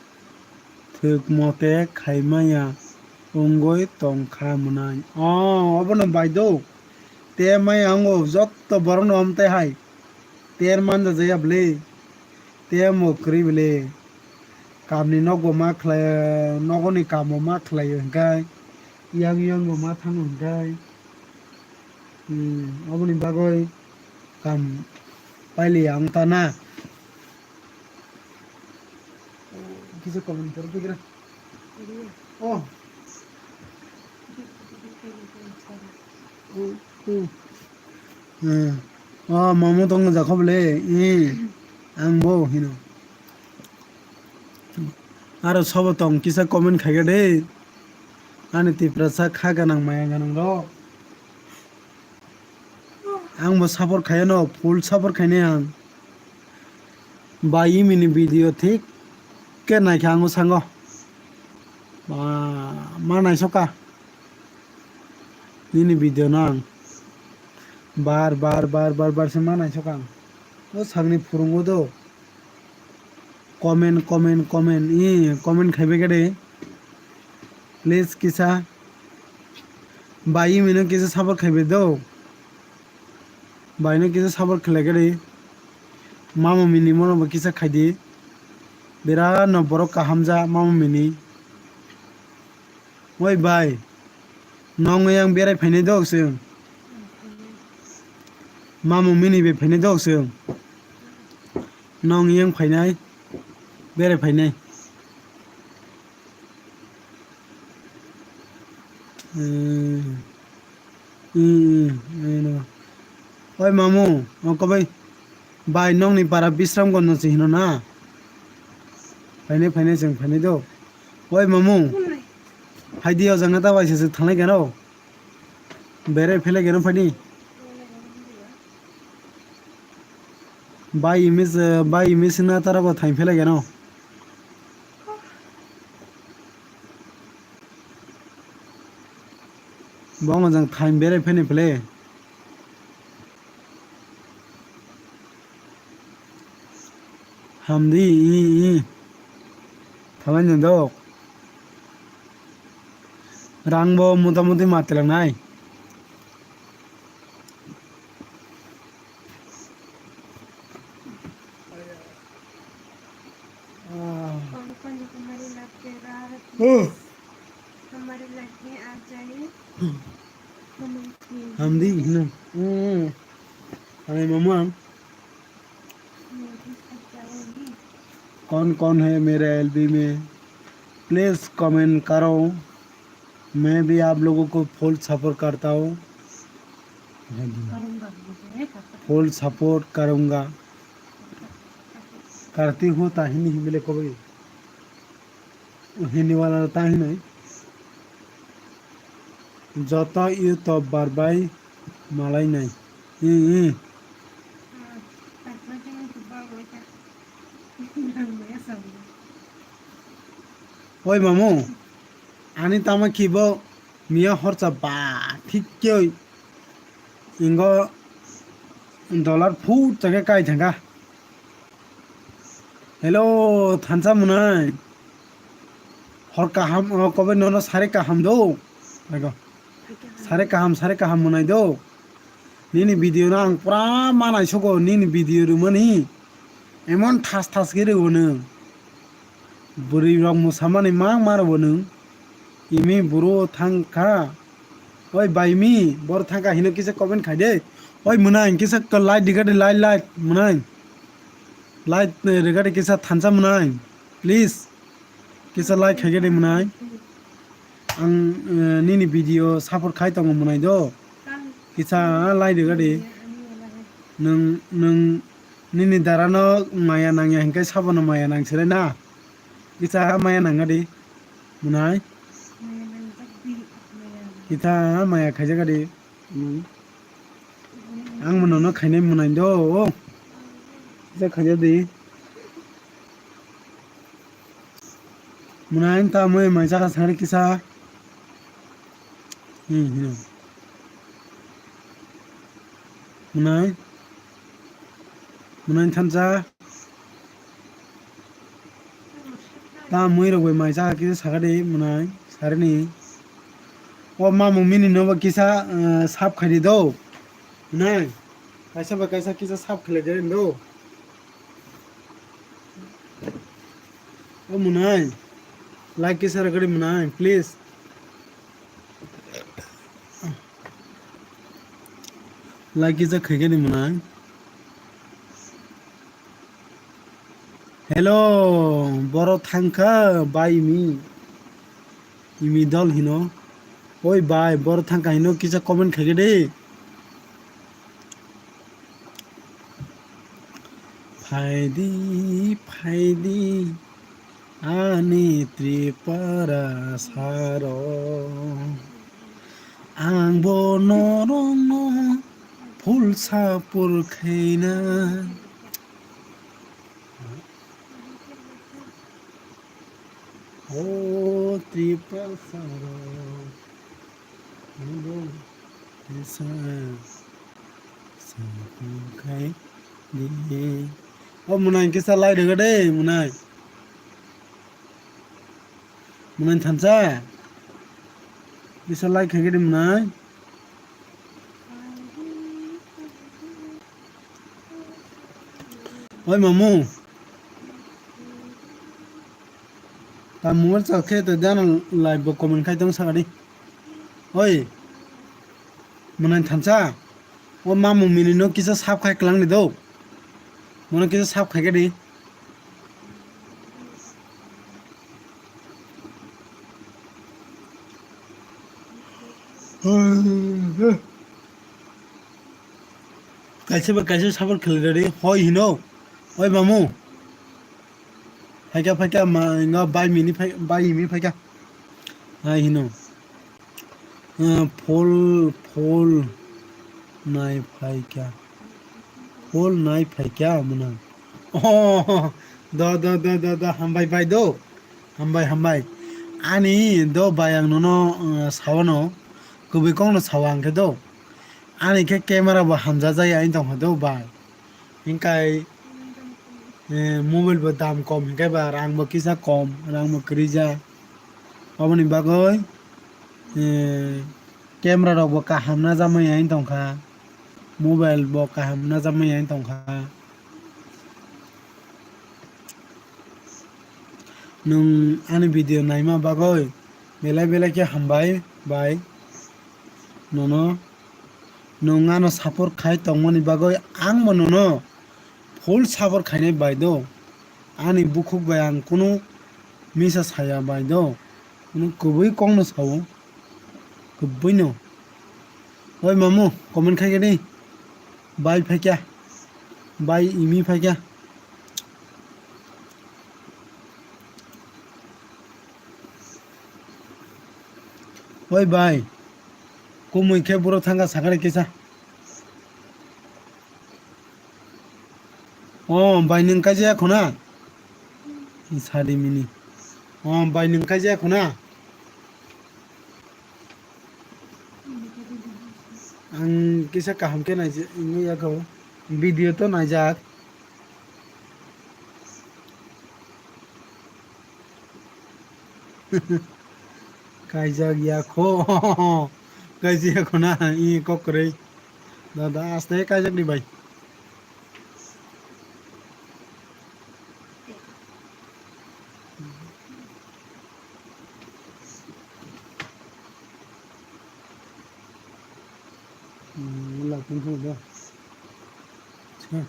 thwk mote khai maya wngwi tong kha mwnai. O, obono bai do. Te maya wngo jotto borok no amte hai. Ter manja jaya bwle. Te mo kwrwi bwle. Kamni nokbo ma khlai, nogoni kamo ma khlai hwnkhe. Yang yang bo ma thango hwnkhe. Hmm, oboni bagwi kam pailiya wng ta na. Kisa comment koro, kisa. Oh. Hmm. Oh, mamo tong jakho bole. Hmm. Ang bo hino. Aro sobo tong kisa comment khaikha de. Ani Tiprasa kha ganang maya ganang rok. Ang bo support khaiyano, full support khainai ang. Bai imini video thik khe naikha ang bwskango. Ba, ma naisokha. Nini video no ang bar, bar, bar, bar, bar se ma naisokha ang. O sakni phurungo do. Comment, comment, comment. Ee, comment khaibai khe de. Please kisa. Bai imino kisa support khaibai do. Baino kisa support khlai khe de. Mamo mini mono bo kisa khaidi. Birat no borok kaham ja mamo mini. Oi bai, nong yang berai phainai dok chwng. Mamo mini bai phainai dok chwng. Nong yang phainai, berai phainai. Hmm. Hmm, hmm, hmm. Oi mamu, ongkha bai. Bai, nokni para Bisramganj no se hino na? Phainai, phainai, chwng phainai do. Oi, mamu. Hai di, o jaga ta bai se, se thanglai keno. Berai phailai keno phaidi. Bai, imi se, bai, imi se na tara go thain phailai keno. Bo wng jang thain berai phainai phle. Hamdi, i, i. Thabai nang dok. Rang bo mota moti ma twlang nai. Ah. कौन कौन जो हमारी लाइफ के रहा है, प्लीज हमारी लाइफ में आ जाइए। Hamdi hino. Hmm. Hai mama. कौन कौन है मेरे एलबी में? प्लीज कमेंट करो। मैं भी आप लोगों को फुल सपोर्ट करता हूँ। फुल सपोर्ट करूँगा। करती हूँ ताहिनी ही मिले को भाई। Hindi wala ta hinwi. Joto YouTube bar bai malai nai. Hmm, hmm. Oi mamu, ani tama kibo miya horcha ba thik koi ingo dollar phut chake kai thangka. Hello, thansa mwnai. Hor kaham, o, kobe nono sare kaham do. Ego. Sare kaham, sare kaham mwnai do. Nini video no ang pura manai sogo, nini video rwmani. Emon thas thas khe rwo nwng. Bwrwi rok mwsamani mang ma rwo nwng. Imi buro thang kha. Oi bai mi, bor thang kha hino kisa comment khai de. Oi mwnai kisa like rwgadi, like, like, mwnai. Like, eh, rwgadi kisa thansa mwnai. Please. Kisa like khaigadi mwnai. Ang, eh, nini video support khai tongo mwnai do. Kisa like rwgadi. Nwng, nwng nini dara no maya nangya hinkai sabono maya nangsirai na. Kisa maya nangadi. Mwnai. Kisa maya khaijakadi. Hmm. Ang mano no khainai mwnai do. Kisa khaijadi. Mwnai ta mui mai jaka sari kisa. Hmm, hmm. Mwnai. Mwnai thansa. Ta mui rok bai mai jaka kisa sakadi mwnai sarini. O mamung mini no bo kisa, eh, sap khaidi do. Mwnai. Kaisa bai kaisa kisa sap khlai de do. O mwnai. Like kisa rwgadi mwnai, please. Like kisa khaigani mwnai. Hello, boro thangkha bai imi. Imi dol hino. Oi bai, boro thangkha hino kisa comment khaigadi. Phaidi, phaidi, ani Tripura saro. Ang bo norokno phul sapur khaina. O Tripura saro. Ang bo kisa sapung khai di. O mwnai kisa like rega de mwnai. Mwnai thansa. Kisa like khai di mwnai. Oi mamu. Ta mobile charge khe to dano live bo comment khai tong sakadi. Oi. Mwnai thansa. O mamu mini no kisa sap khai klang ni do. Mono kisa sap khai di. Kaisa ba kaisa support khlai radi hoi hino. Oi mamu. Phaikha phaikha ma nga bai mini phai bai himi phaikha. Hai hino. Ah, phol phol nai phaikha. Phol nai phaikha mwnang. Oh, do do do do do hambai bai do. Hambai hambai. Ani do bai ang nono, ah, sawano. Kubui kok no sawa ang khe do. Ani khe camera bo hamjajak ya wng tongkha do bai. Hinkhe, eh, mobile bo dam kom hinkhe ba rang bo kisa kom, rang bo kwrwi ja. Aboni bagwi, eh, camera rok bo kaham najak manya wng tongkha, mobile bo kaham najak manya wng tongkha. Nwng ani video naima bagwi belai belai khe hambai bai. nono, nwng ano support khai tongmani bagwi ang bo nono full support khainai bai do. Ani bukhuk bai ang kunu misa saya bai do, kunu kwbwi kokno sao, kwbwino. Oi mamu, comment khai khe di. Bai phaikya, bai imi phaikya. Oi bai, kumui khe buro thangkha sakani kisa. O bai, nwng kaijak khuna? Sadi mini. O bai, nwng kaijak khuna? Ang kisa kaham khe naijak, wngwi yago. Video to naijak. Kaijak ya kho. Kaijak ya kho na, i kok kwrwi. Da, da, aste kaijak di bai. Hmm, wala kung kung da. Cha.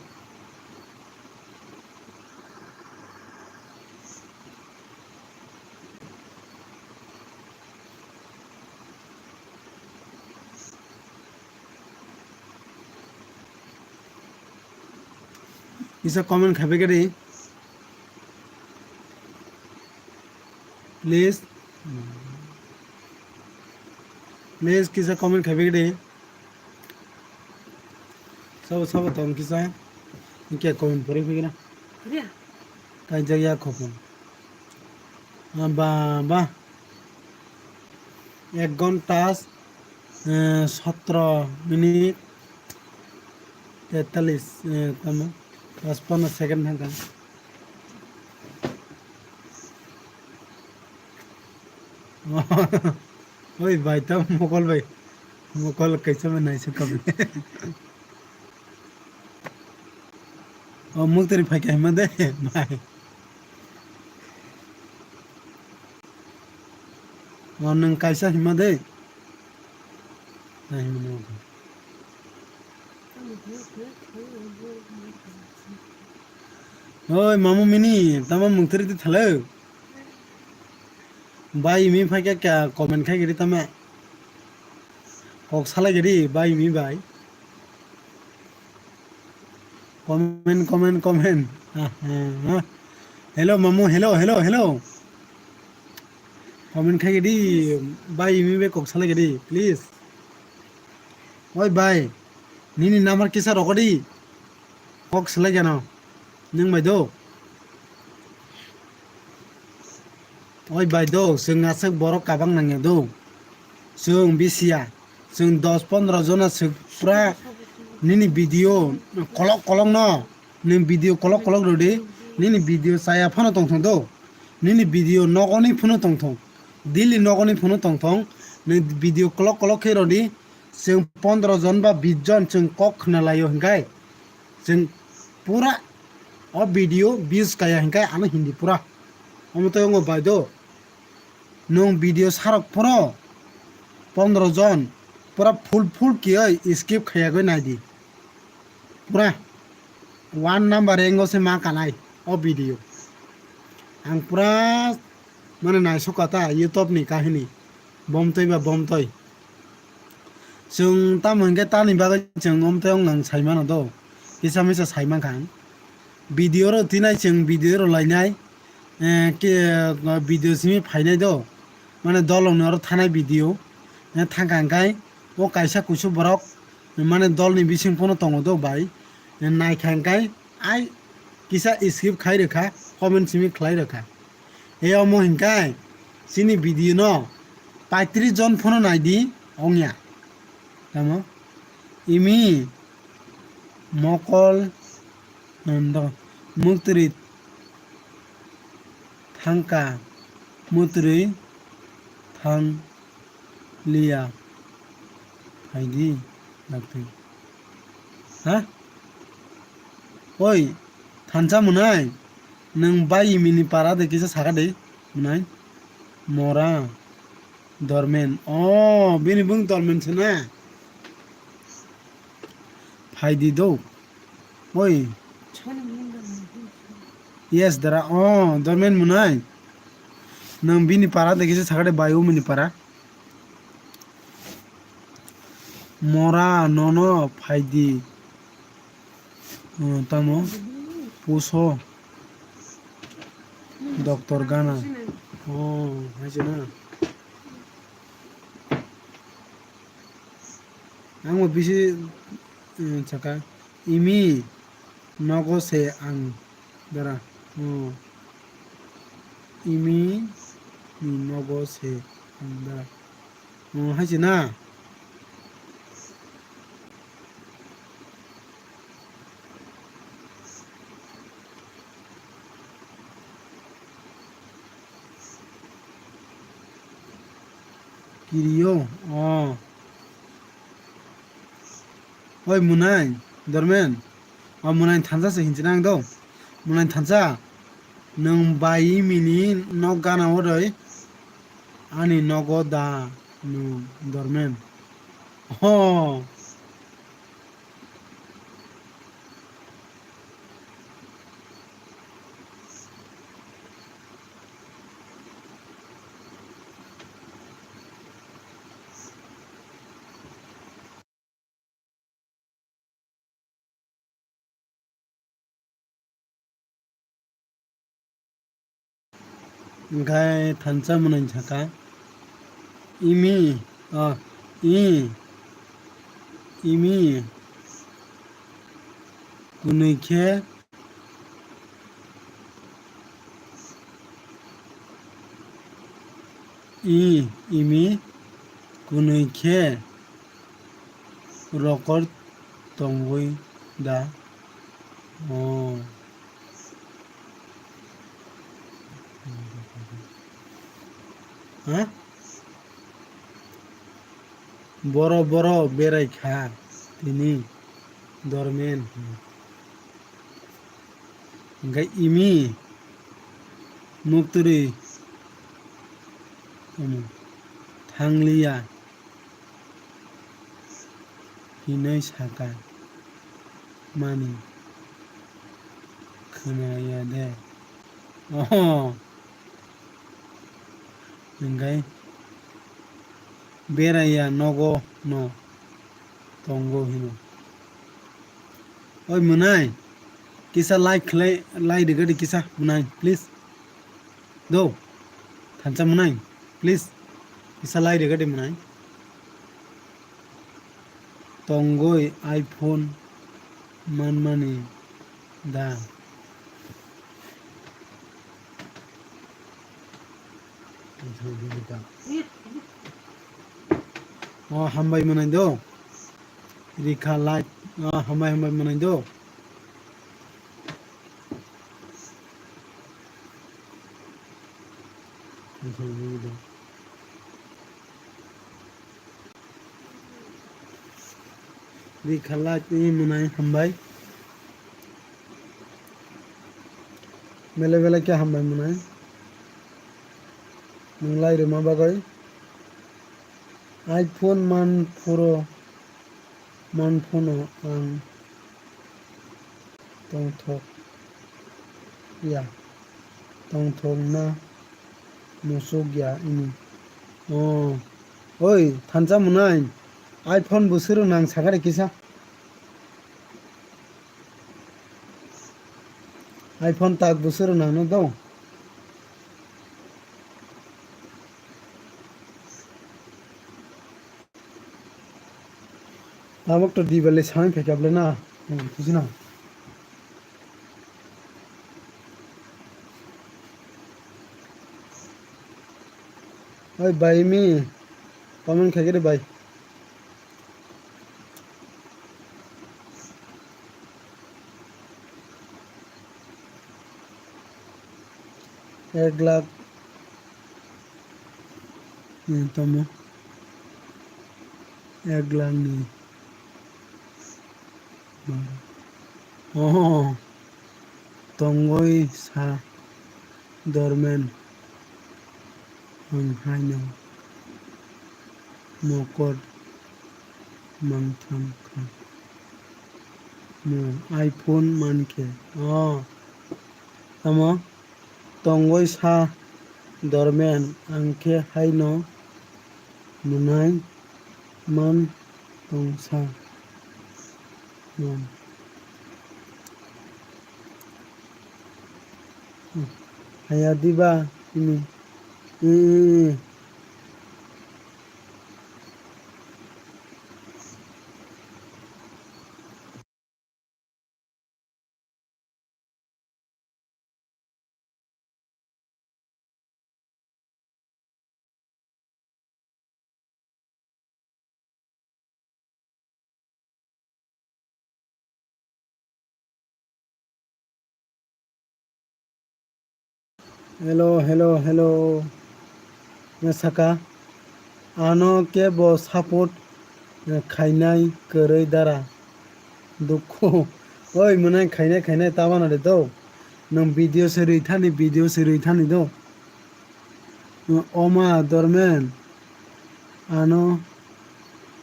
Kisa comment khai phaikhe di. Please. Please kisa comment khai phaikhe di. Sabo sabo tong kisa. Hingke comment pori phaikhe na. Kaijak ya khopung. Ah, ba, ba. Ek ghonta, eh, sotro minute, tetalis, eh, tamo, pachpanno second thangkha. Oi bai, tamo mokol bai. Mokol kaisa bai naisuk kha bai. O muktwrwi phaikha hima de, bai. O nwng kaisa hima de. Nai hima nw. Oi, mamu mini, tamo muktwrwi twi thalw. Bai imi phaikha kya comment khai giri tamo. Kok salai giri, bai imi bai. Comment, comment, comment. Ah, ah, ah. Hello, mamu, hello, hello, hello. Comment khai di, bai, imi bai kok salai di, please. Oi, bai, nini number kisa rok di. Kok salai gano. Nwng bai do. Oi bai do, chwng aswk borok kabang nangya do. Chwng bisiya, chwng dos pondro jona swk pura nini video kolok kolok no, nwng video kolok kolok rwdi, nini video chaya phano tongthong do, nini video nogoni phano tongthong, daily nogoni phano tongthong, nwng video kolok kolok khe rwdi, chwng pondro jon ba bis jon chwng kok khna laio hinkhai. Chwng pura o video views kaya hinkhai ano hindi pura. Omo tei wngo bai do. Nwng video sarok phoro pondro jon pura full full kiyoi skip khayagwi naidi. Pura one number rank o se ma kanai o video. Ang pura mane naisukha ta YouTube ni kahini. Bomtwi ba bomtwi. Chwng tamo hinkhe tani bagwi chwng omtwi wngnang saimano do. Kisa misa saimankha ang. Video rw twinai chwng video rw lainai. Eh, ke, eh, video simi phainai do. Mane dolongni oro thanai video. Eh, thangkha hinkhe o kaisa kusu borok, mane dolni bising phano tongo do bai. Eh, naikha hinkhe ai kisa skip khai rwkha, comment simi khlai rwkha. E omo hinkhe chini video no paitris jon phano naidi ongya. Tamo imi mokol, em, do, muktwrwi thangkha, muktwrwi thang liya. Phaidi, laktwi. Ha? Oi, thansa mwnai. Nwng bai mini para de kisa saka de, mwnai. Mora. Dormen. Oh, bini bung Dormen se na? Phaidi do. Oi. Yes, dara. Oh, Dormen mwnai. Nang bini para de kisa sakade bai umini para. Mora nono phaidi. Oh, tamo puso. Doctor gana. Oh, haise na. Ang bo bisi, eh, saka, imi nogo se ang dara. Oh. Imi ni nogo se ang dara. Oh, haise na. Kirio, oh. Oi, mwnai, Dormen. O mwnai thansa se hinchina ang do. Mwnai thansa. Nwng bai mini nok gana o roi. Ani nogo da nwng Dormen. Oh. Hingkhe thansa mwnai sakha, imi, ah, i, imi, kwnwi khe, i, imi, kwnwi khe, rokor tongwi da? Oh. Ha? Boro boro berai kha tini Dormen. Hingkhe imi muktwrwi tamo thangliya hinwi sakha mani khwnaya de. Oho. Hingkhe beraiya nogo no tongo hino. Oi mwnai, kisa like khlai, like rwgadi kisa mwnai, please. Do, thansa mwnai, please. Kisa like rwgadi mwnai. Tongoi iPhone manmani da. O hambai mwnai do. Rikha light. O hambai hambai mwnai do. Rikha light ni mwnai hambai. Belai belai khe hambai mwnai. Nwng lai rwma bagwi. iPhone man phuro, man phono ang tongthok ya, tongthok na musuk ya ini. Oh, oi, thansa mwnai, iPhone bwswk rw nang sakha de kisa. iPhone tak bwswk rw nang no do. Tabok to di bale sami phaikha bole na. Hmm, buji na. Oi bai mi comment khaikhe de bai. Ek lakh ni tamo, ek lakh ni baro. Oh, tongoi sa Dormen, ang haino mokol mangtham kha. Mo iPhone mankhe. Oh. Tamo? Tongwi sa dormen, ang khe haino mwnai man tong sa. Hmm. Haya diba ini. Hmm. Hello, hello, hello. Wng saka, ano kebo support, eh, khainai kwrwi dara. Dukhu. Oi, mwnai khainai, khainai tabana de do. Nwng video se rwi thani, video se rwi thani do. Oma dormen, ano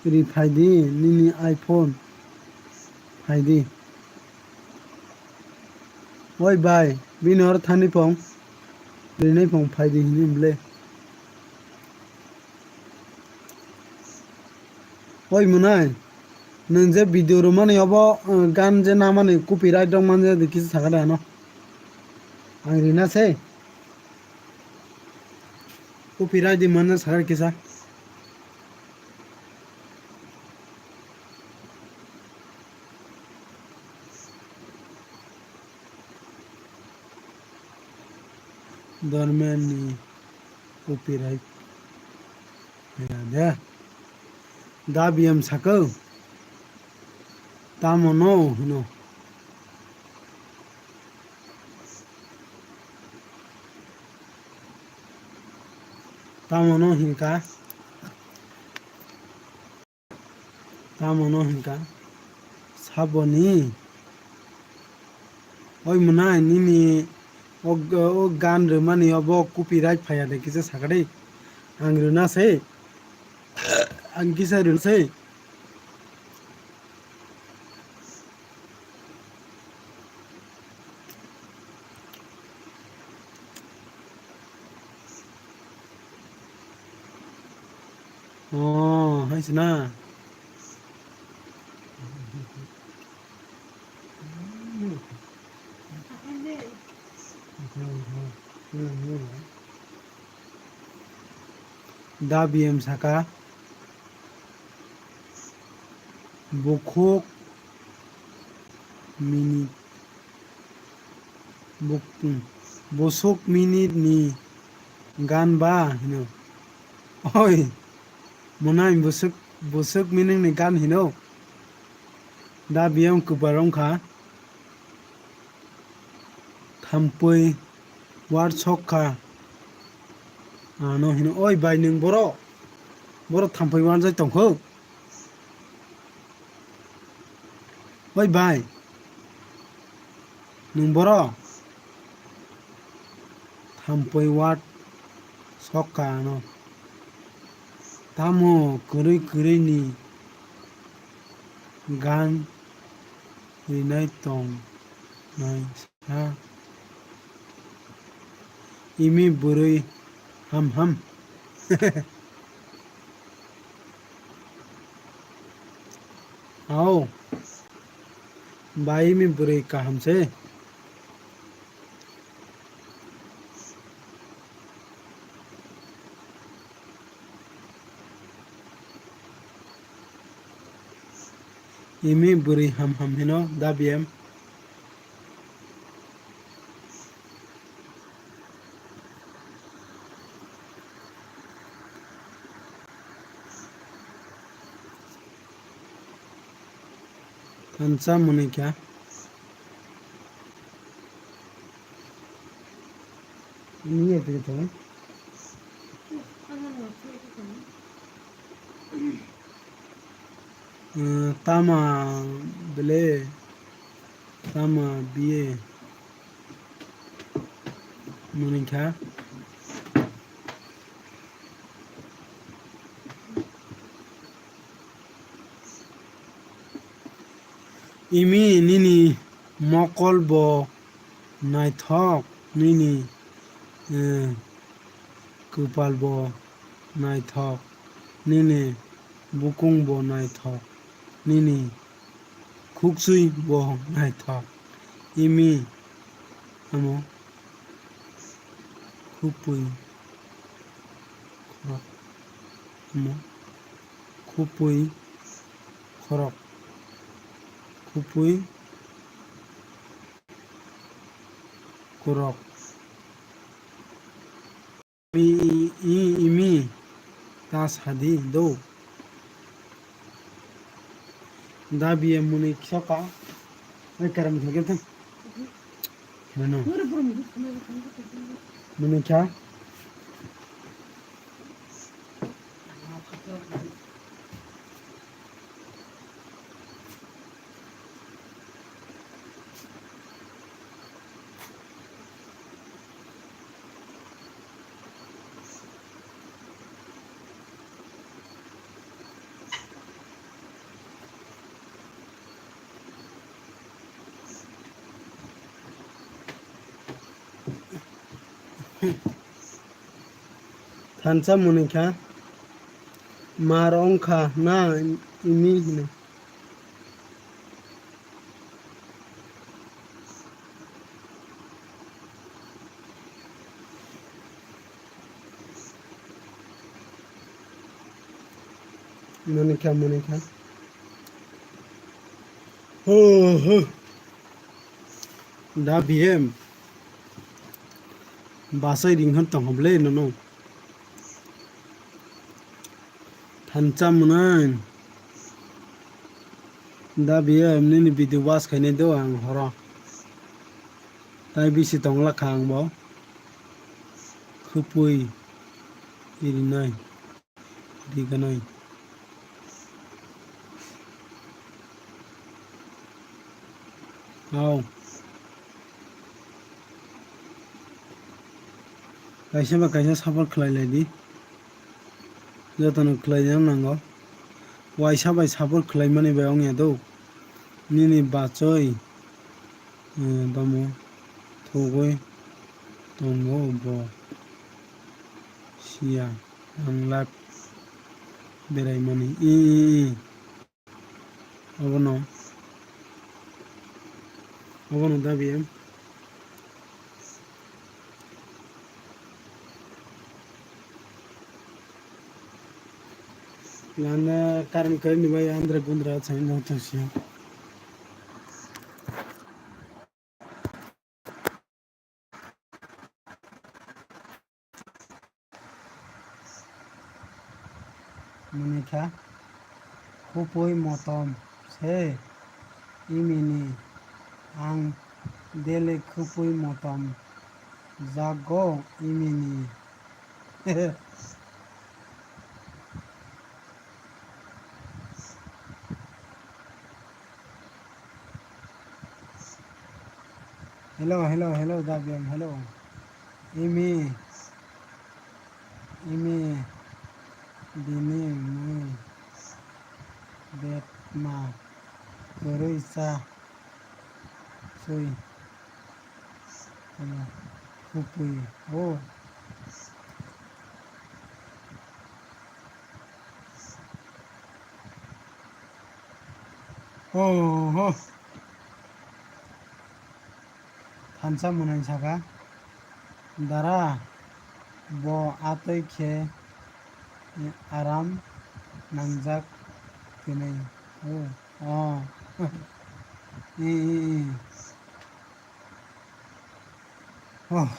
ri phaidi nini iPhone phaidi. Oi bai, bini oro thani pong, rinai pong phaidi hini ble. Oi mwnai, nwng je video rwmani obo, uh, gan je namani copyright rok manja de kisa sakha de ano. Ang rina se. Copyright di mana sakar kisa. Dormen ni copyright. Ya, ya. Da B M saka. Tamo no hino. Tamo no hinka. Tamo no hinka. Saboni. Oi mwnai nini o, o gan rwmani obo copyright phaiya de kisa sakha de. Ang rwna se. Ang kisa rwna se. Oh, hai sina. Da B M saka. Bukhuk minit. Buk-, busuk minit ni gan ba hino. Oi, mwnai busuk, busuk minit ni gan hino. Da B M kwbar wngkha. Thampui war sokha. Ano hino, oi bai nwng boro, boro thampui war jai tongkho. Oi bai, nwng boro thampui war sokha ano. Tamo kwrwi kwrwi ni gan rinai tong nai. Ha. Imi bwrwi ham ham. Ao. Bai imi bwrwi kaham se. Imi bwrwi ham ham hino da B M. Thansa mwnwi kha. Ini ya, begitu, kan? Eh, tama bele, tama biye. Mwnwi kha. Imi nini mokol bo naithok, nini, eh, kwpal bo naithok, nini bukung bo naithok, nini khuksui bo naithok. Imi amo khupui khorok, amo khupui khorok, khupui khorok. I, i, i, imi ta sadi do. Da biye muni kisa ka. Oi karam thage ta. Heno. Muni kha. Thansa muni kha, mar wng kha na imi hino. Muni kha, muni kha. Ho, ho. Da B M. Basai ring hwn tong hwn le nono. Thansa mwnai. Da B M nini video watch khainai do ang horo. Tai bisi tongla kha ang bo. Khupui irinai. Riganai. Hao. Kaisa ba kaisa support khlai lai di. Jotono khlai yang nango. Waisa bai support khlai mani bai ong ya do. Nini bachoi, eh, tamo thugui tongo bo. Siya ang live berai mani. I, i, i. Abono, abono da B M. Lana karan karini bai andra gundra chai no to siya. Muni kha khupui motom se imini ang dele khupui motom jago imini. Hello, hello, hello, da B M, hello. Imi, imi, bini mui betma kwrwi cha sui. Hello, khupui, oh. Oho. Thansa mwnai saka, dara, bo atwi khe aram nangjak tini. Oh, oh. I, i, i. Oh.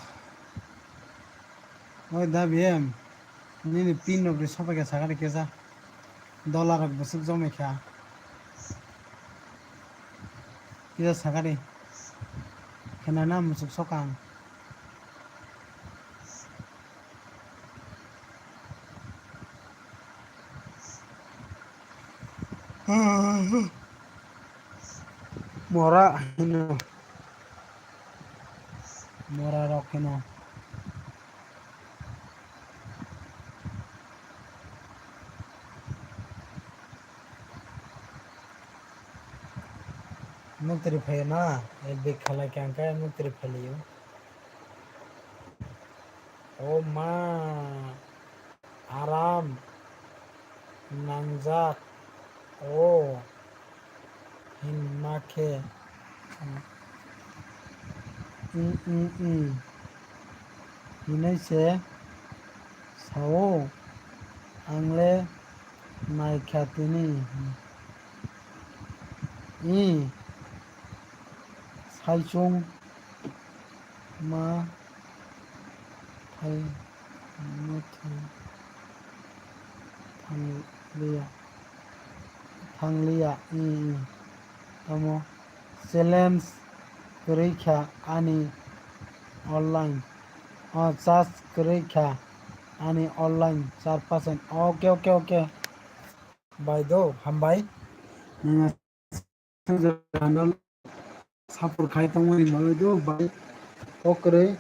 Oi da B M, nini pin rok de sopai khe sakari kesa. Dollar rok bwswk jomai kha. Kisa sakari. Khenana muchuk sokang. Mora hino. Mora rok hino. Muktri phaio na, L B khalai khe ang khe muktri phailio. O ma, aram nangjak o hinma khe, mm, mm, mm, hinwi se sao, ang le naikha tini. I saichung ma thai ma thai thangliya, thangliya. I, i. Tamo challenge kwrwi kha ani online. O charge kwrwi kha ani online char percent. Okay, okay, okay. Bai do, hambai. Nang channel support khai tongmani bagwi do bai. Okrwi.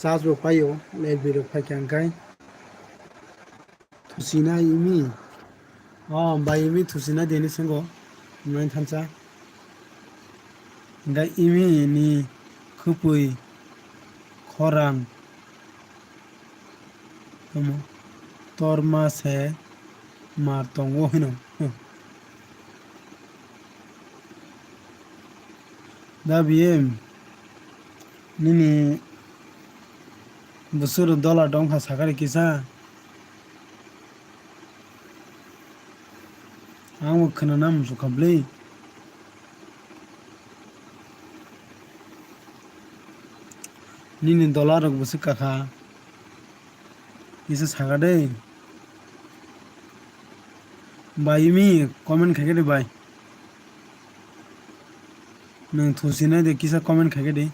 Charge bo paio, live video phai khe ang khai. Thusina imi. O, bai imi thusina deni sengo. Nai thansa. Hingkhe imi ni khupui khorang tamo torma se mar tongo hino. Da biyem nini busuro dola dongkha sakari kisa. Ang bo khwnana muchukha bwlwi. Nini dola rok bo swkakha. Kisa saka de. Bai imi comment khaikhe de bai. Nwng thusinai de kisa comment khaikhe de.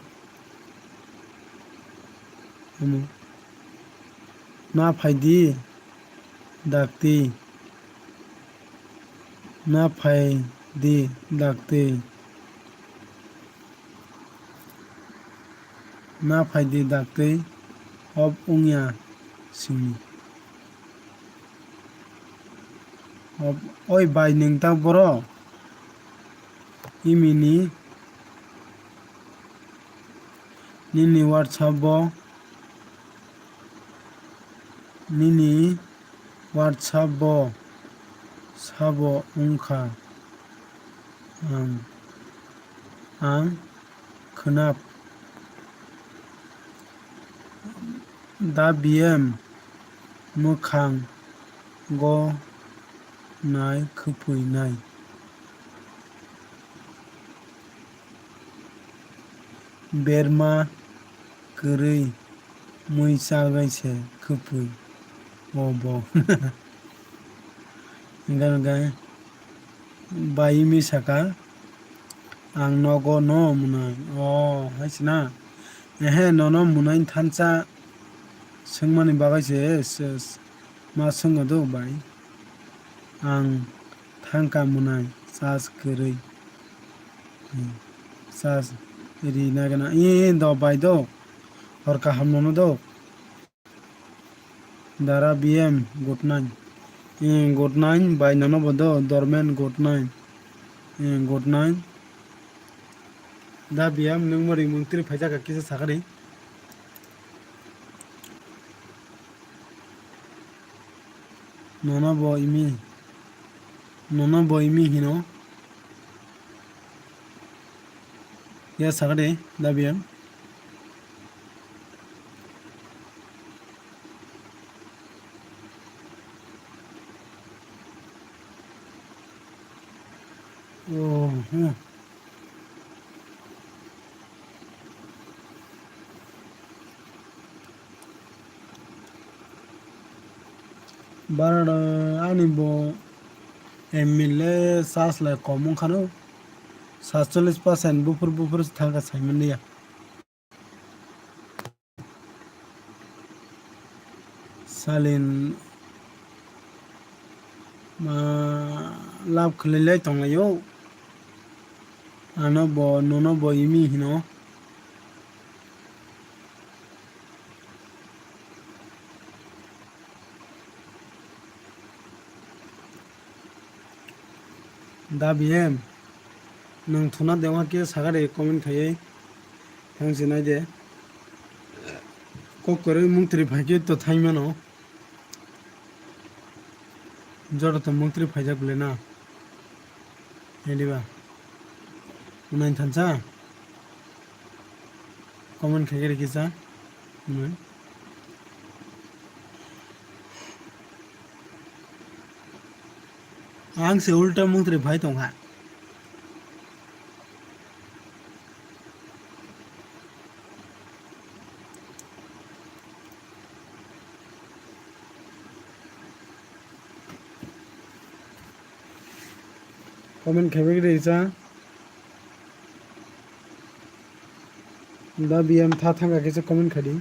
Omo. Na phaidi dakti. Na phaidi dakti. Na phaidi dakti. Ob wngya simi. Ob-, oi bai nwng ta boro. Imini nini WhatsApp bo, nini WhatsApp bo sabo wngkha ang, ang khwnap. Da biyem mwkhang go nai khupui nai. Berma kwrwi mui chagai se khupui o bo. Hingkhe hingkhe bai imi saka, ang nogo no mwnai. O, hai se na? Ehe, nono mwnai thansa swngmani bagwi se, se, se ma swngo do bai. Ang thangka mwnai charge kwrwi. Hmm. Charge ri nai gana. Ee, do bai do. Hor kaham nono do. Dara B M, good night. Eh, good night, bai nono bo do, Dormen, good night. Eh, good night. Da B M, nwng mo ringmung tiri phaijak kisa sakari. Nono bo imi. Nono bo imi hino. Ya sakari, da B M. Oh, hmm. Bara ani bo M L A sas lai kom wngkha no. Satchollis percent buphur buphur se thangkha saimanya. Salin ma love khlai lai tonglaio. Ano bo, nono bo imi hino. Da B M, nwng thuna de wngkha khe sakha de comment khaiwi thang se nai de. Kok kwrwi mungtri phai khe to thai mano. Joto to mungtri phaijak bwle na. Ediba. Unaini thansa. Comment khaikhe rikisa. Ang se ulta mungtri phai tongkha. Comment khaibagwi risa. Da B M tha thangkha kisa comment khaidi.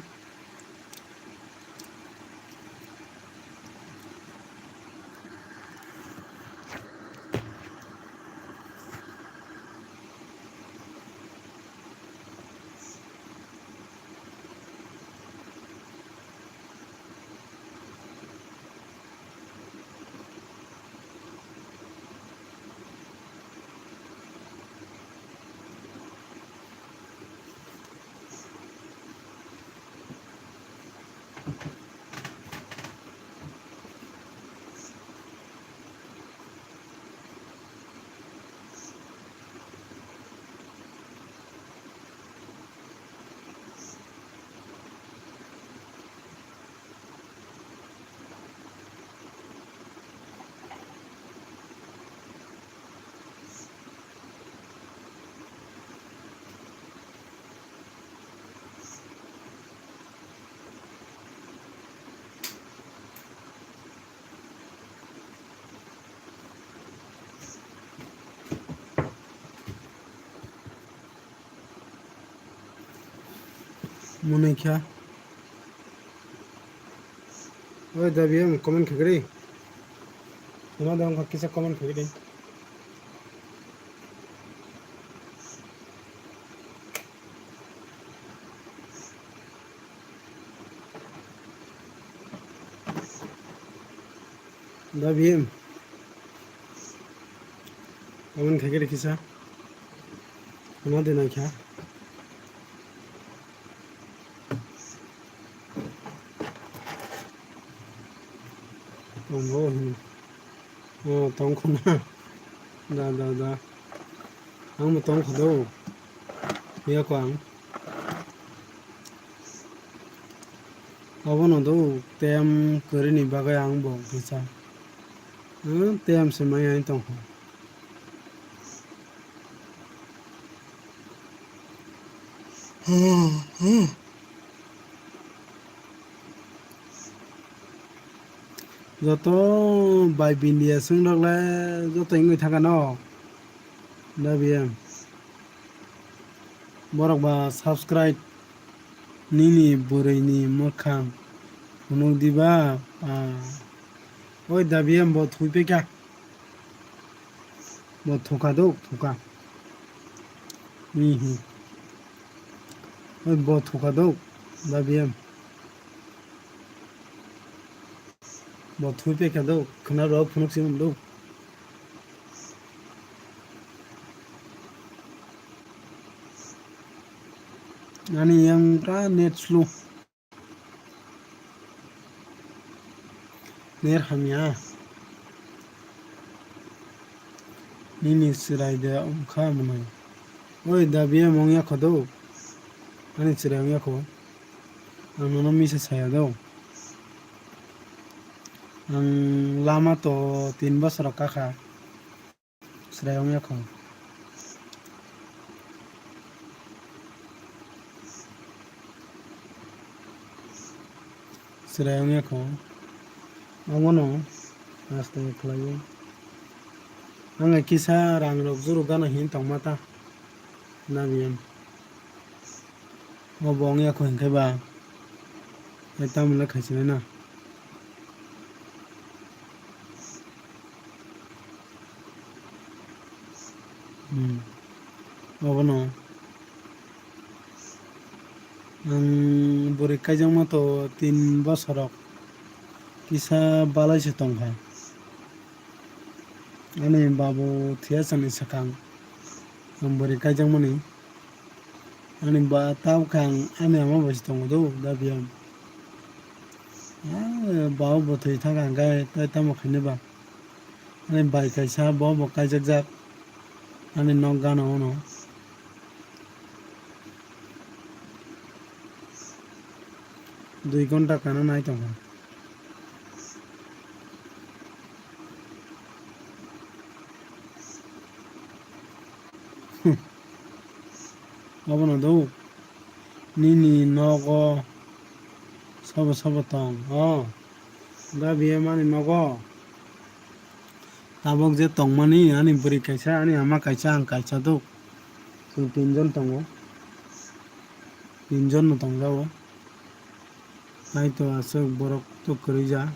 Mwnwi kha. Oi, da B M comment khaikhe ri. Tuma da wngkha kisa comment khaikhe ri. Da B M. Comment khaikhe ri kisa. Tuma de naikha. Tongo hino. O, tongkho na. Da, da, da. Ang bo tongkho do. Yako ang. Obono do tem kwrwini bagwi ang bo kisa. Hmm, tem se mai ang tongkho. Joto bai bindia swngrok le joto wngwi thangkha no. Da B M. Borok ba subscribe nini bwrwini mwkhang phunuk diba? Ah. Oi da B M bo thwi pekha. Bo thuka do, thuka. Hihi. Oi bo thuka do, da B M. Bo thwi pekha do, khna rok phunuk sing do. Ani yang ta net slow. Ner hamya. Nini chwrai de wngkha mwnwi. Oi da B M wngya kho do. Ani chwrai wngya kho. Ang nono misa saya do. Ang lama to tin bosor kakha. Chwrai wngya kho. Chwrai wngya kho. Omono asta khlaiwi. Ang kisa rang rok juru gana hin tongma ta. Nabiyan. Obo wngya kho hinkhe ba. Hai tamle khaisinai na. Hmm. Obono. Ang bwrwi kaijakma to tin bosorok kisa balai se tongkha. Ani babu thwiya sani swkang ang bwrwi kaijakmani. Ani ba tabukhe ang ani ama bai se tongo do, da biyam. Ah, babu bo thwi thang ang khe tei tamo khainai ba. Ani bai kaisa bo bo kaijakjak ani nok gana ono. Dui ghonta kana nai tongkha. Abono do nini nogo sobo sobo tong o. Da biyam ani nogo. Tabuk je tongmani ani bwrwi kaisa, ani ama kaisa, ang kaisa do. Chwng tinjon tongo. Tinjon no tongjago. Hai to aswk borok to kwrwi ja.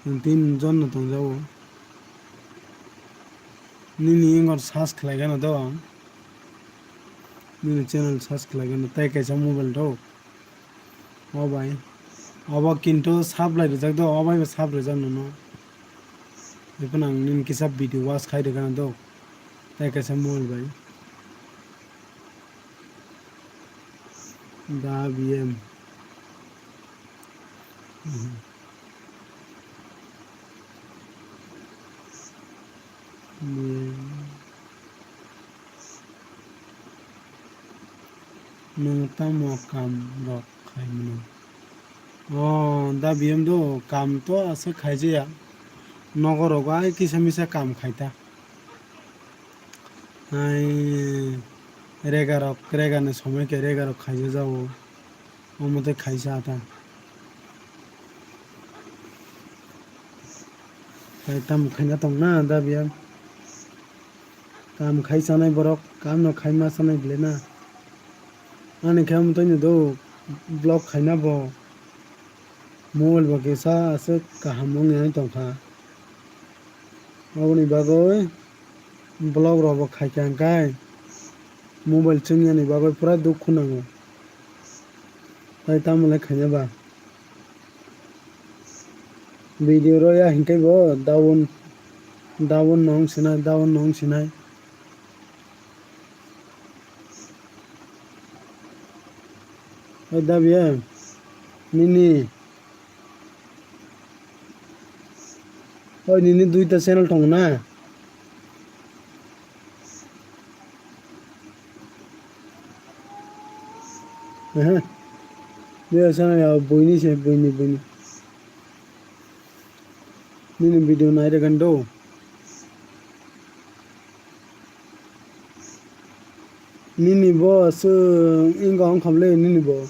Chwng tinjon no tongjago. Nini ingor search khlai gana do ang. Nini channel search khlai gana tei kaisa mobile do. O bai. Obo kintu sap lai rijak do, o bai bo sap rijak nono. Ephano ang nini kisa video watch khai rwgana do. Tei kaisa mobile bai. Da biyam. Nwng tamo kaam rok khai mano? O, da biyam do, kaam to aswk khaijaya. Nogo rogo ai kisa misa kaam khai ta. Ai rega rok, rega ni somoi khe rega rok khaija jago. Omo tei khaisa ta. Tei tamo khaina tong na da biyam. Kaam khai chanai borok, kaam no khai ma chanai bwle na. Ani khe omo tei no do vlog khaina bo. Mobile bo kisa aswk kaham wngya tongkha. Aboni bagwi vlog rok bo khaikha hwnkhe mobile chwngyani bagwi pura dukhu nango. Tai tamo le khaina ba. Video roya hinkhe bo down, down no wng sinai, down no wng sinai. Oi dabiya, nini, oi nini duita channel tongo na? Ehe. Duita channel ya buini se, buini, buini. Nini video nai rwgani do. Nini bo chwng wngkha wngkha le nini bo.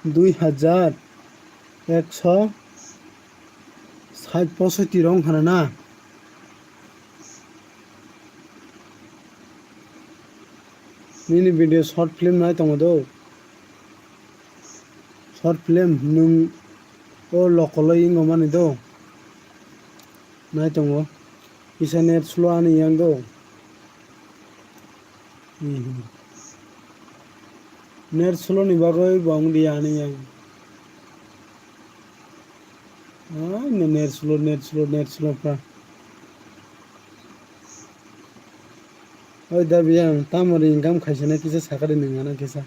Dui hajar ekso sait posoiti rok wngkha na? Nini video short film nai tongo do. Short film nwng o lokol o wngmani do. Nai tongo. Kisa net slow ani yang do. Mhm. Net slow ni bagwi bo wng di ani yang. Ai, no, net slow, net slow, net slow pa. Oi, da biyang, tamo ri income khaisana kisa sakari nung ana kisa.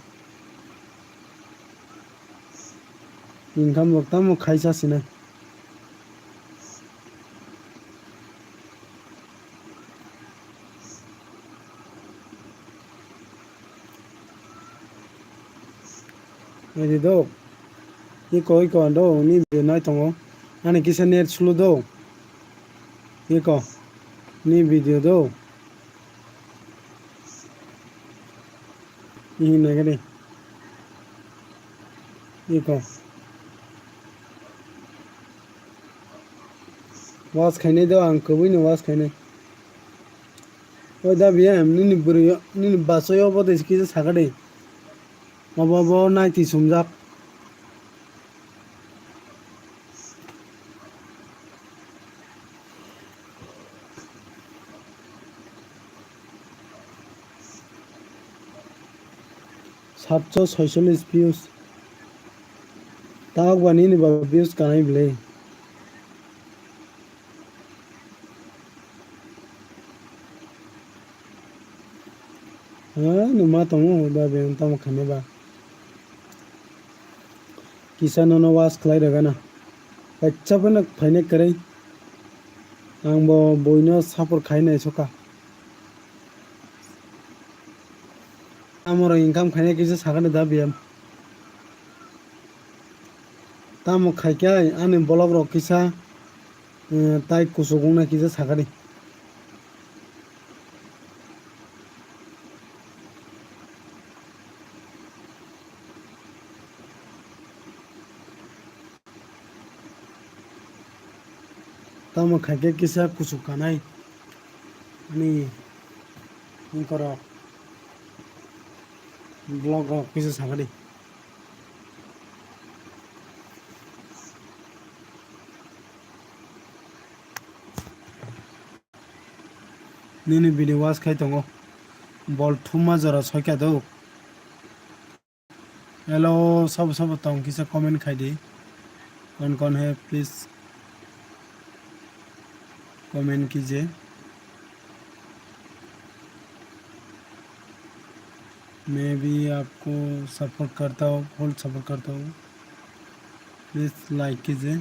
Income rok tamo khaisa sina. Naidi do. Iko, iko, do, ni video nai tongo. Ani kisa net slow do. Iko, ni video do. Ihi nagari. Iko. Watch khainai do, ang kwbui no watch khainai. O da biyam, nini bwrwi, nini bachai obo de kisa sakha de. Obo bo naiti sumjak. Satso soicholish views. Tabok ba nini ba views kanai bwle. Ha, no ma tongo, da be tamo khane ba. Kisa nono was khlai rega na. Kacha phano phaine kwrwi. Ang bo boino support khai nai soka. Amoro income khaina kisa sakani da biyam. Tamo khai khe ani vlog rok kisa, eh, tai kuchuk wngna kisa sakani. Tamo khaikhe kisa kuchuk kanai ani wngkorok vlog rok kisa sakadi. Nini video watch khai tongo. Bol thumma jora soika do. Hello, sabo sabo tong kisa comment khai di. Kon kon hai, please comment kije. मैं भी आपको सपोर्ट करता हूँ, full support करता हूँ। Please like कीजिए।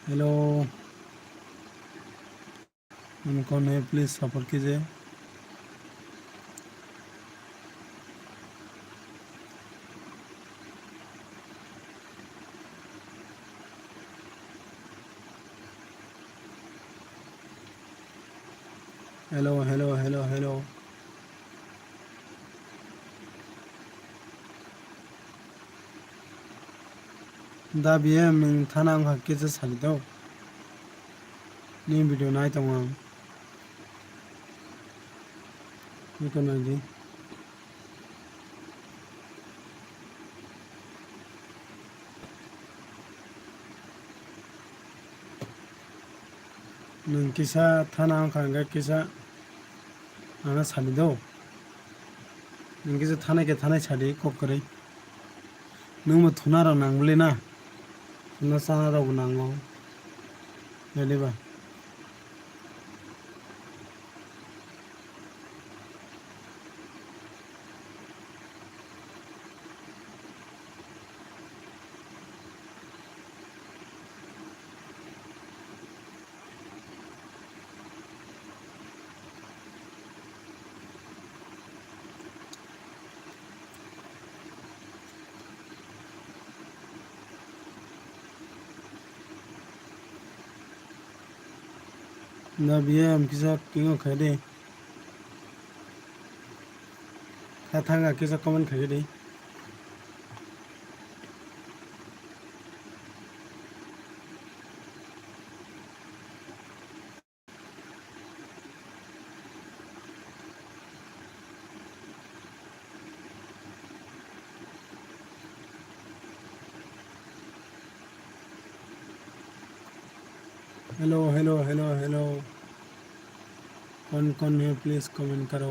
हेलो, उनको नहीं, प्लीज सपोर्ट कीजिए। Hello, hello, hello, hello. Da biyam nwng thana wngkha kisa sadi do. Nini video nai tongo ang. Niko nai di. Nwng kisa thana wngkha hwnkhe kisa ano sadi do. Nwng kisa thanai khe thanai sadi kok kwrwi. Nwng bo thuna rok nang bwle na? Thuna chana rok bo nango. Nadi ba? Da biyam kisa kingo khai de. Kha thanga kisa comment khai de. Hello, hello, hello, hello. कौन कौन है, please comment करो।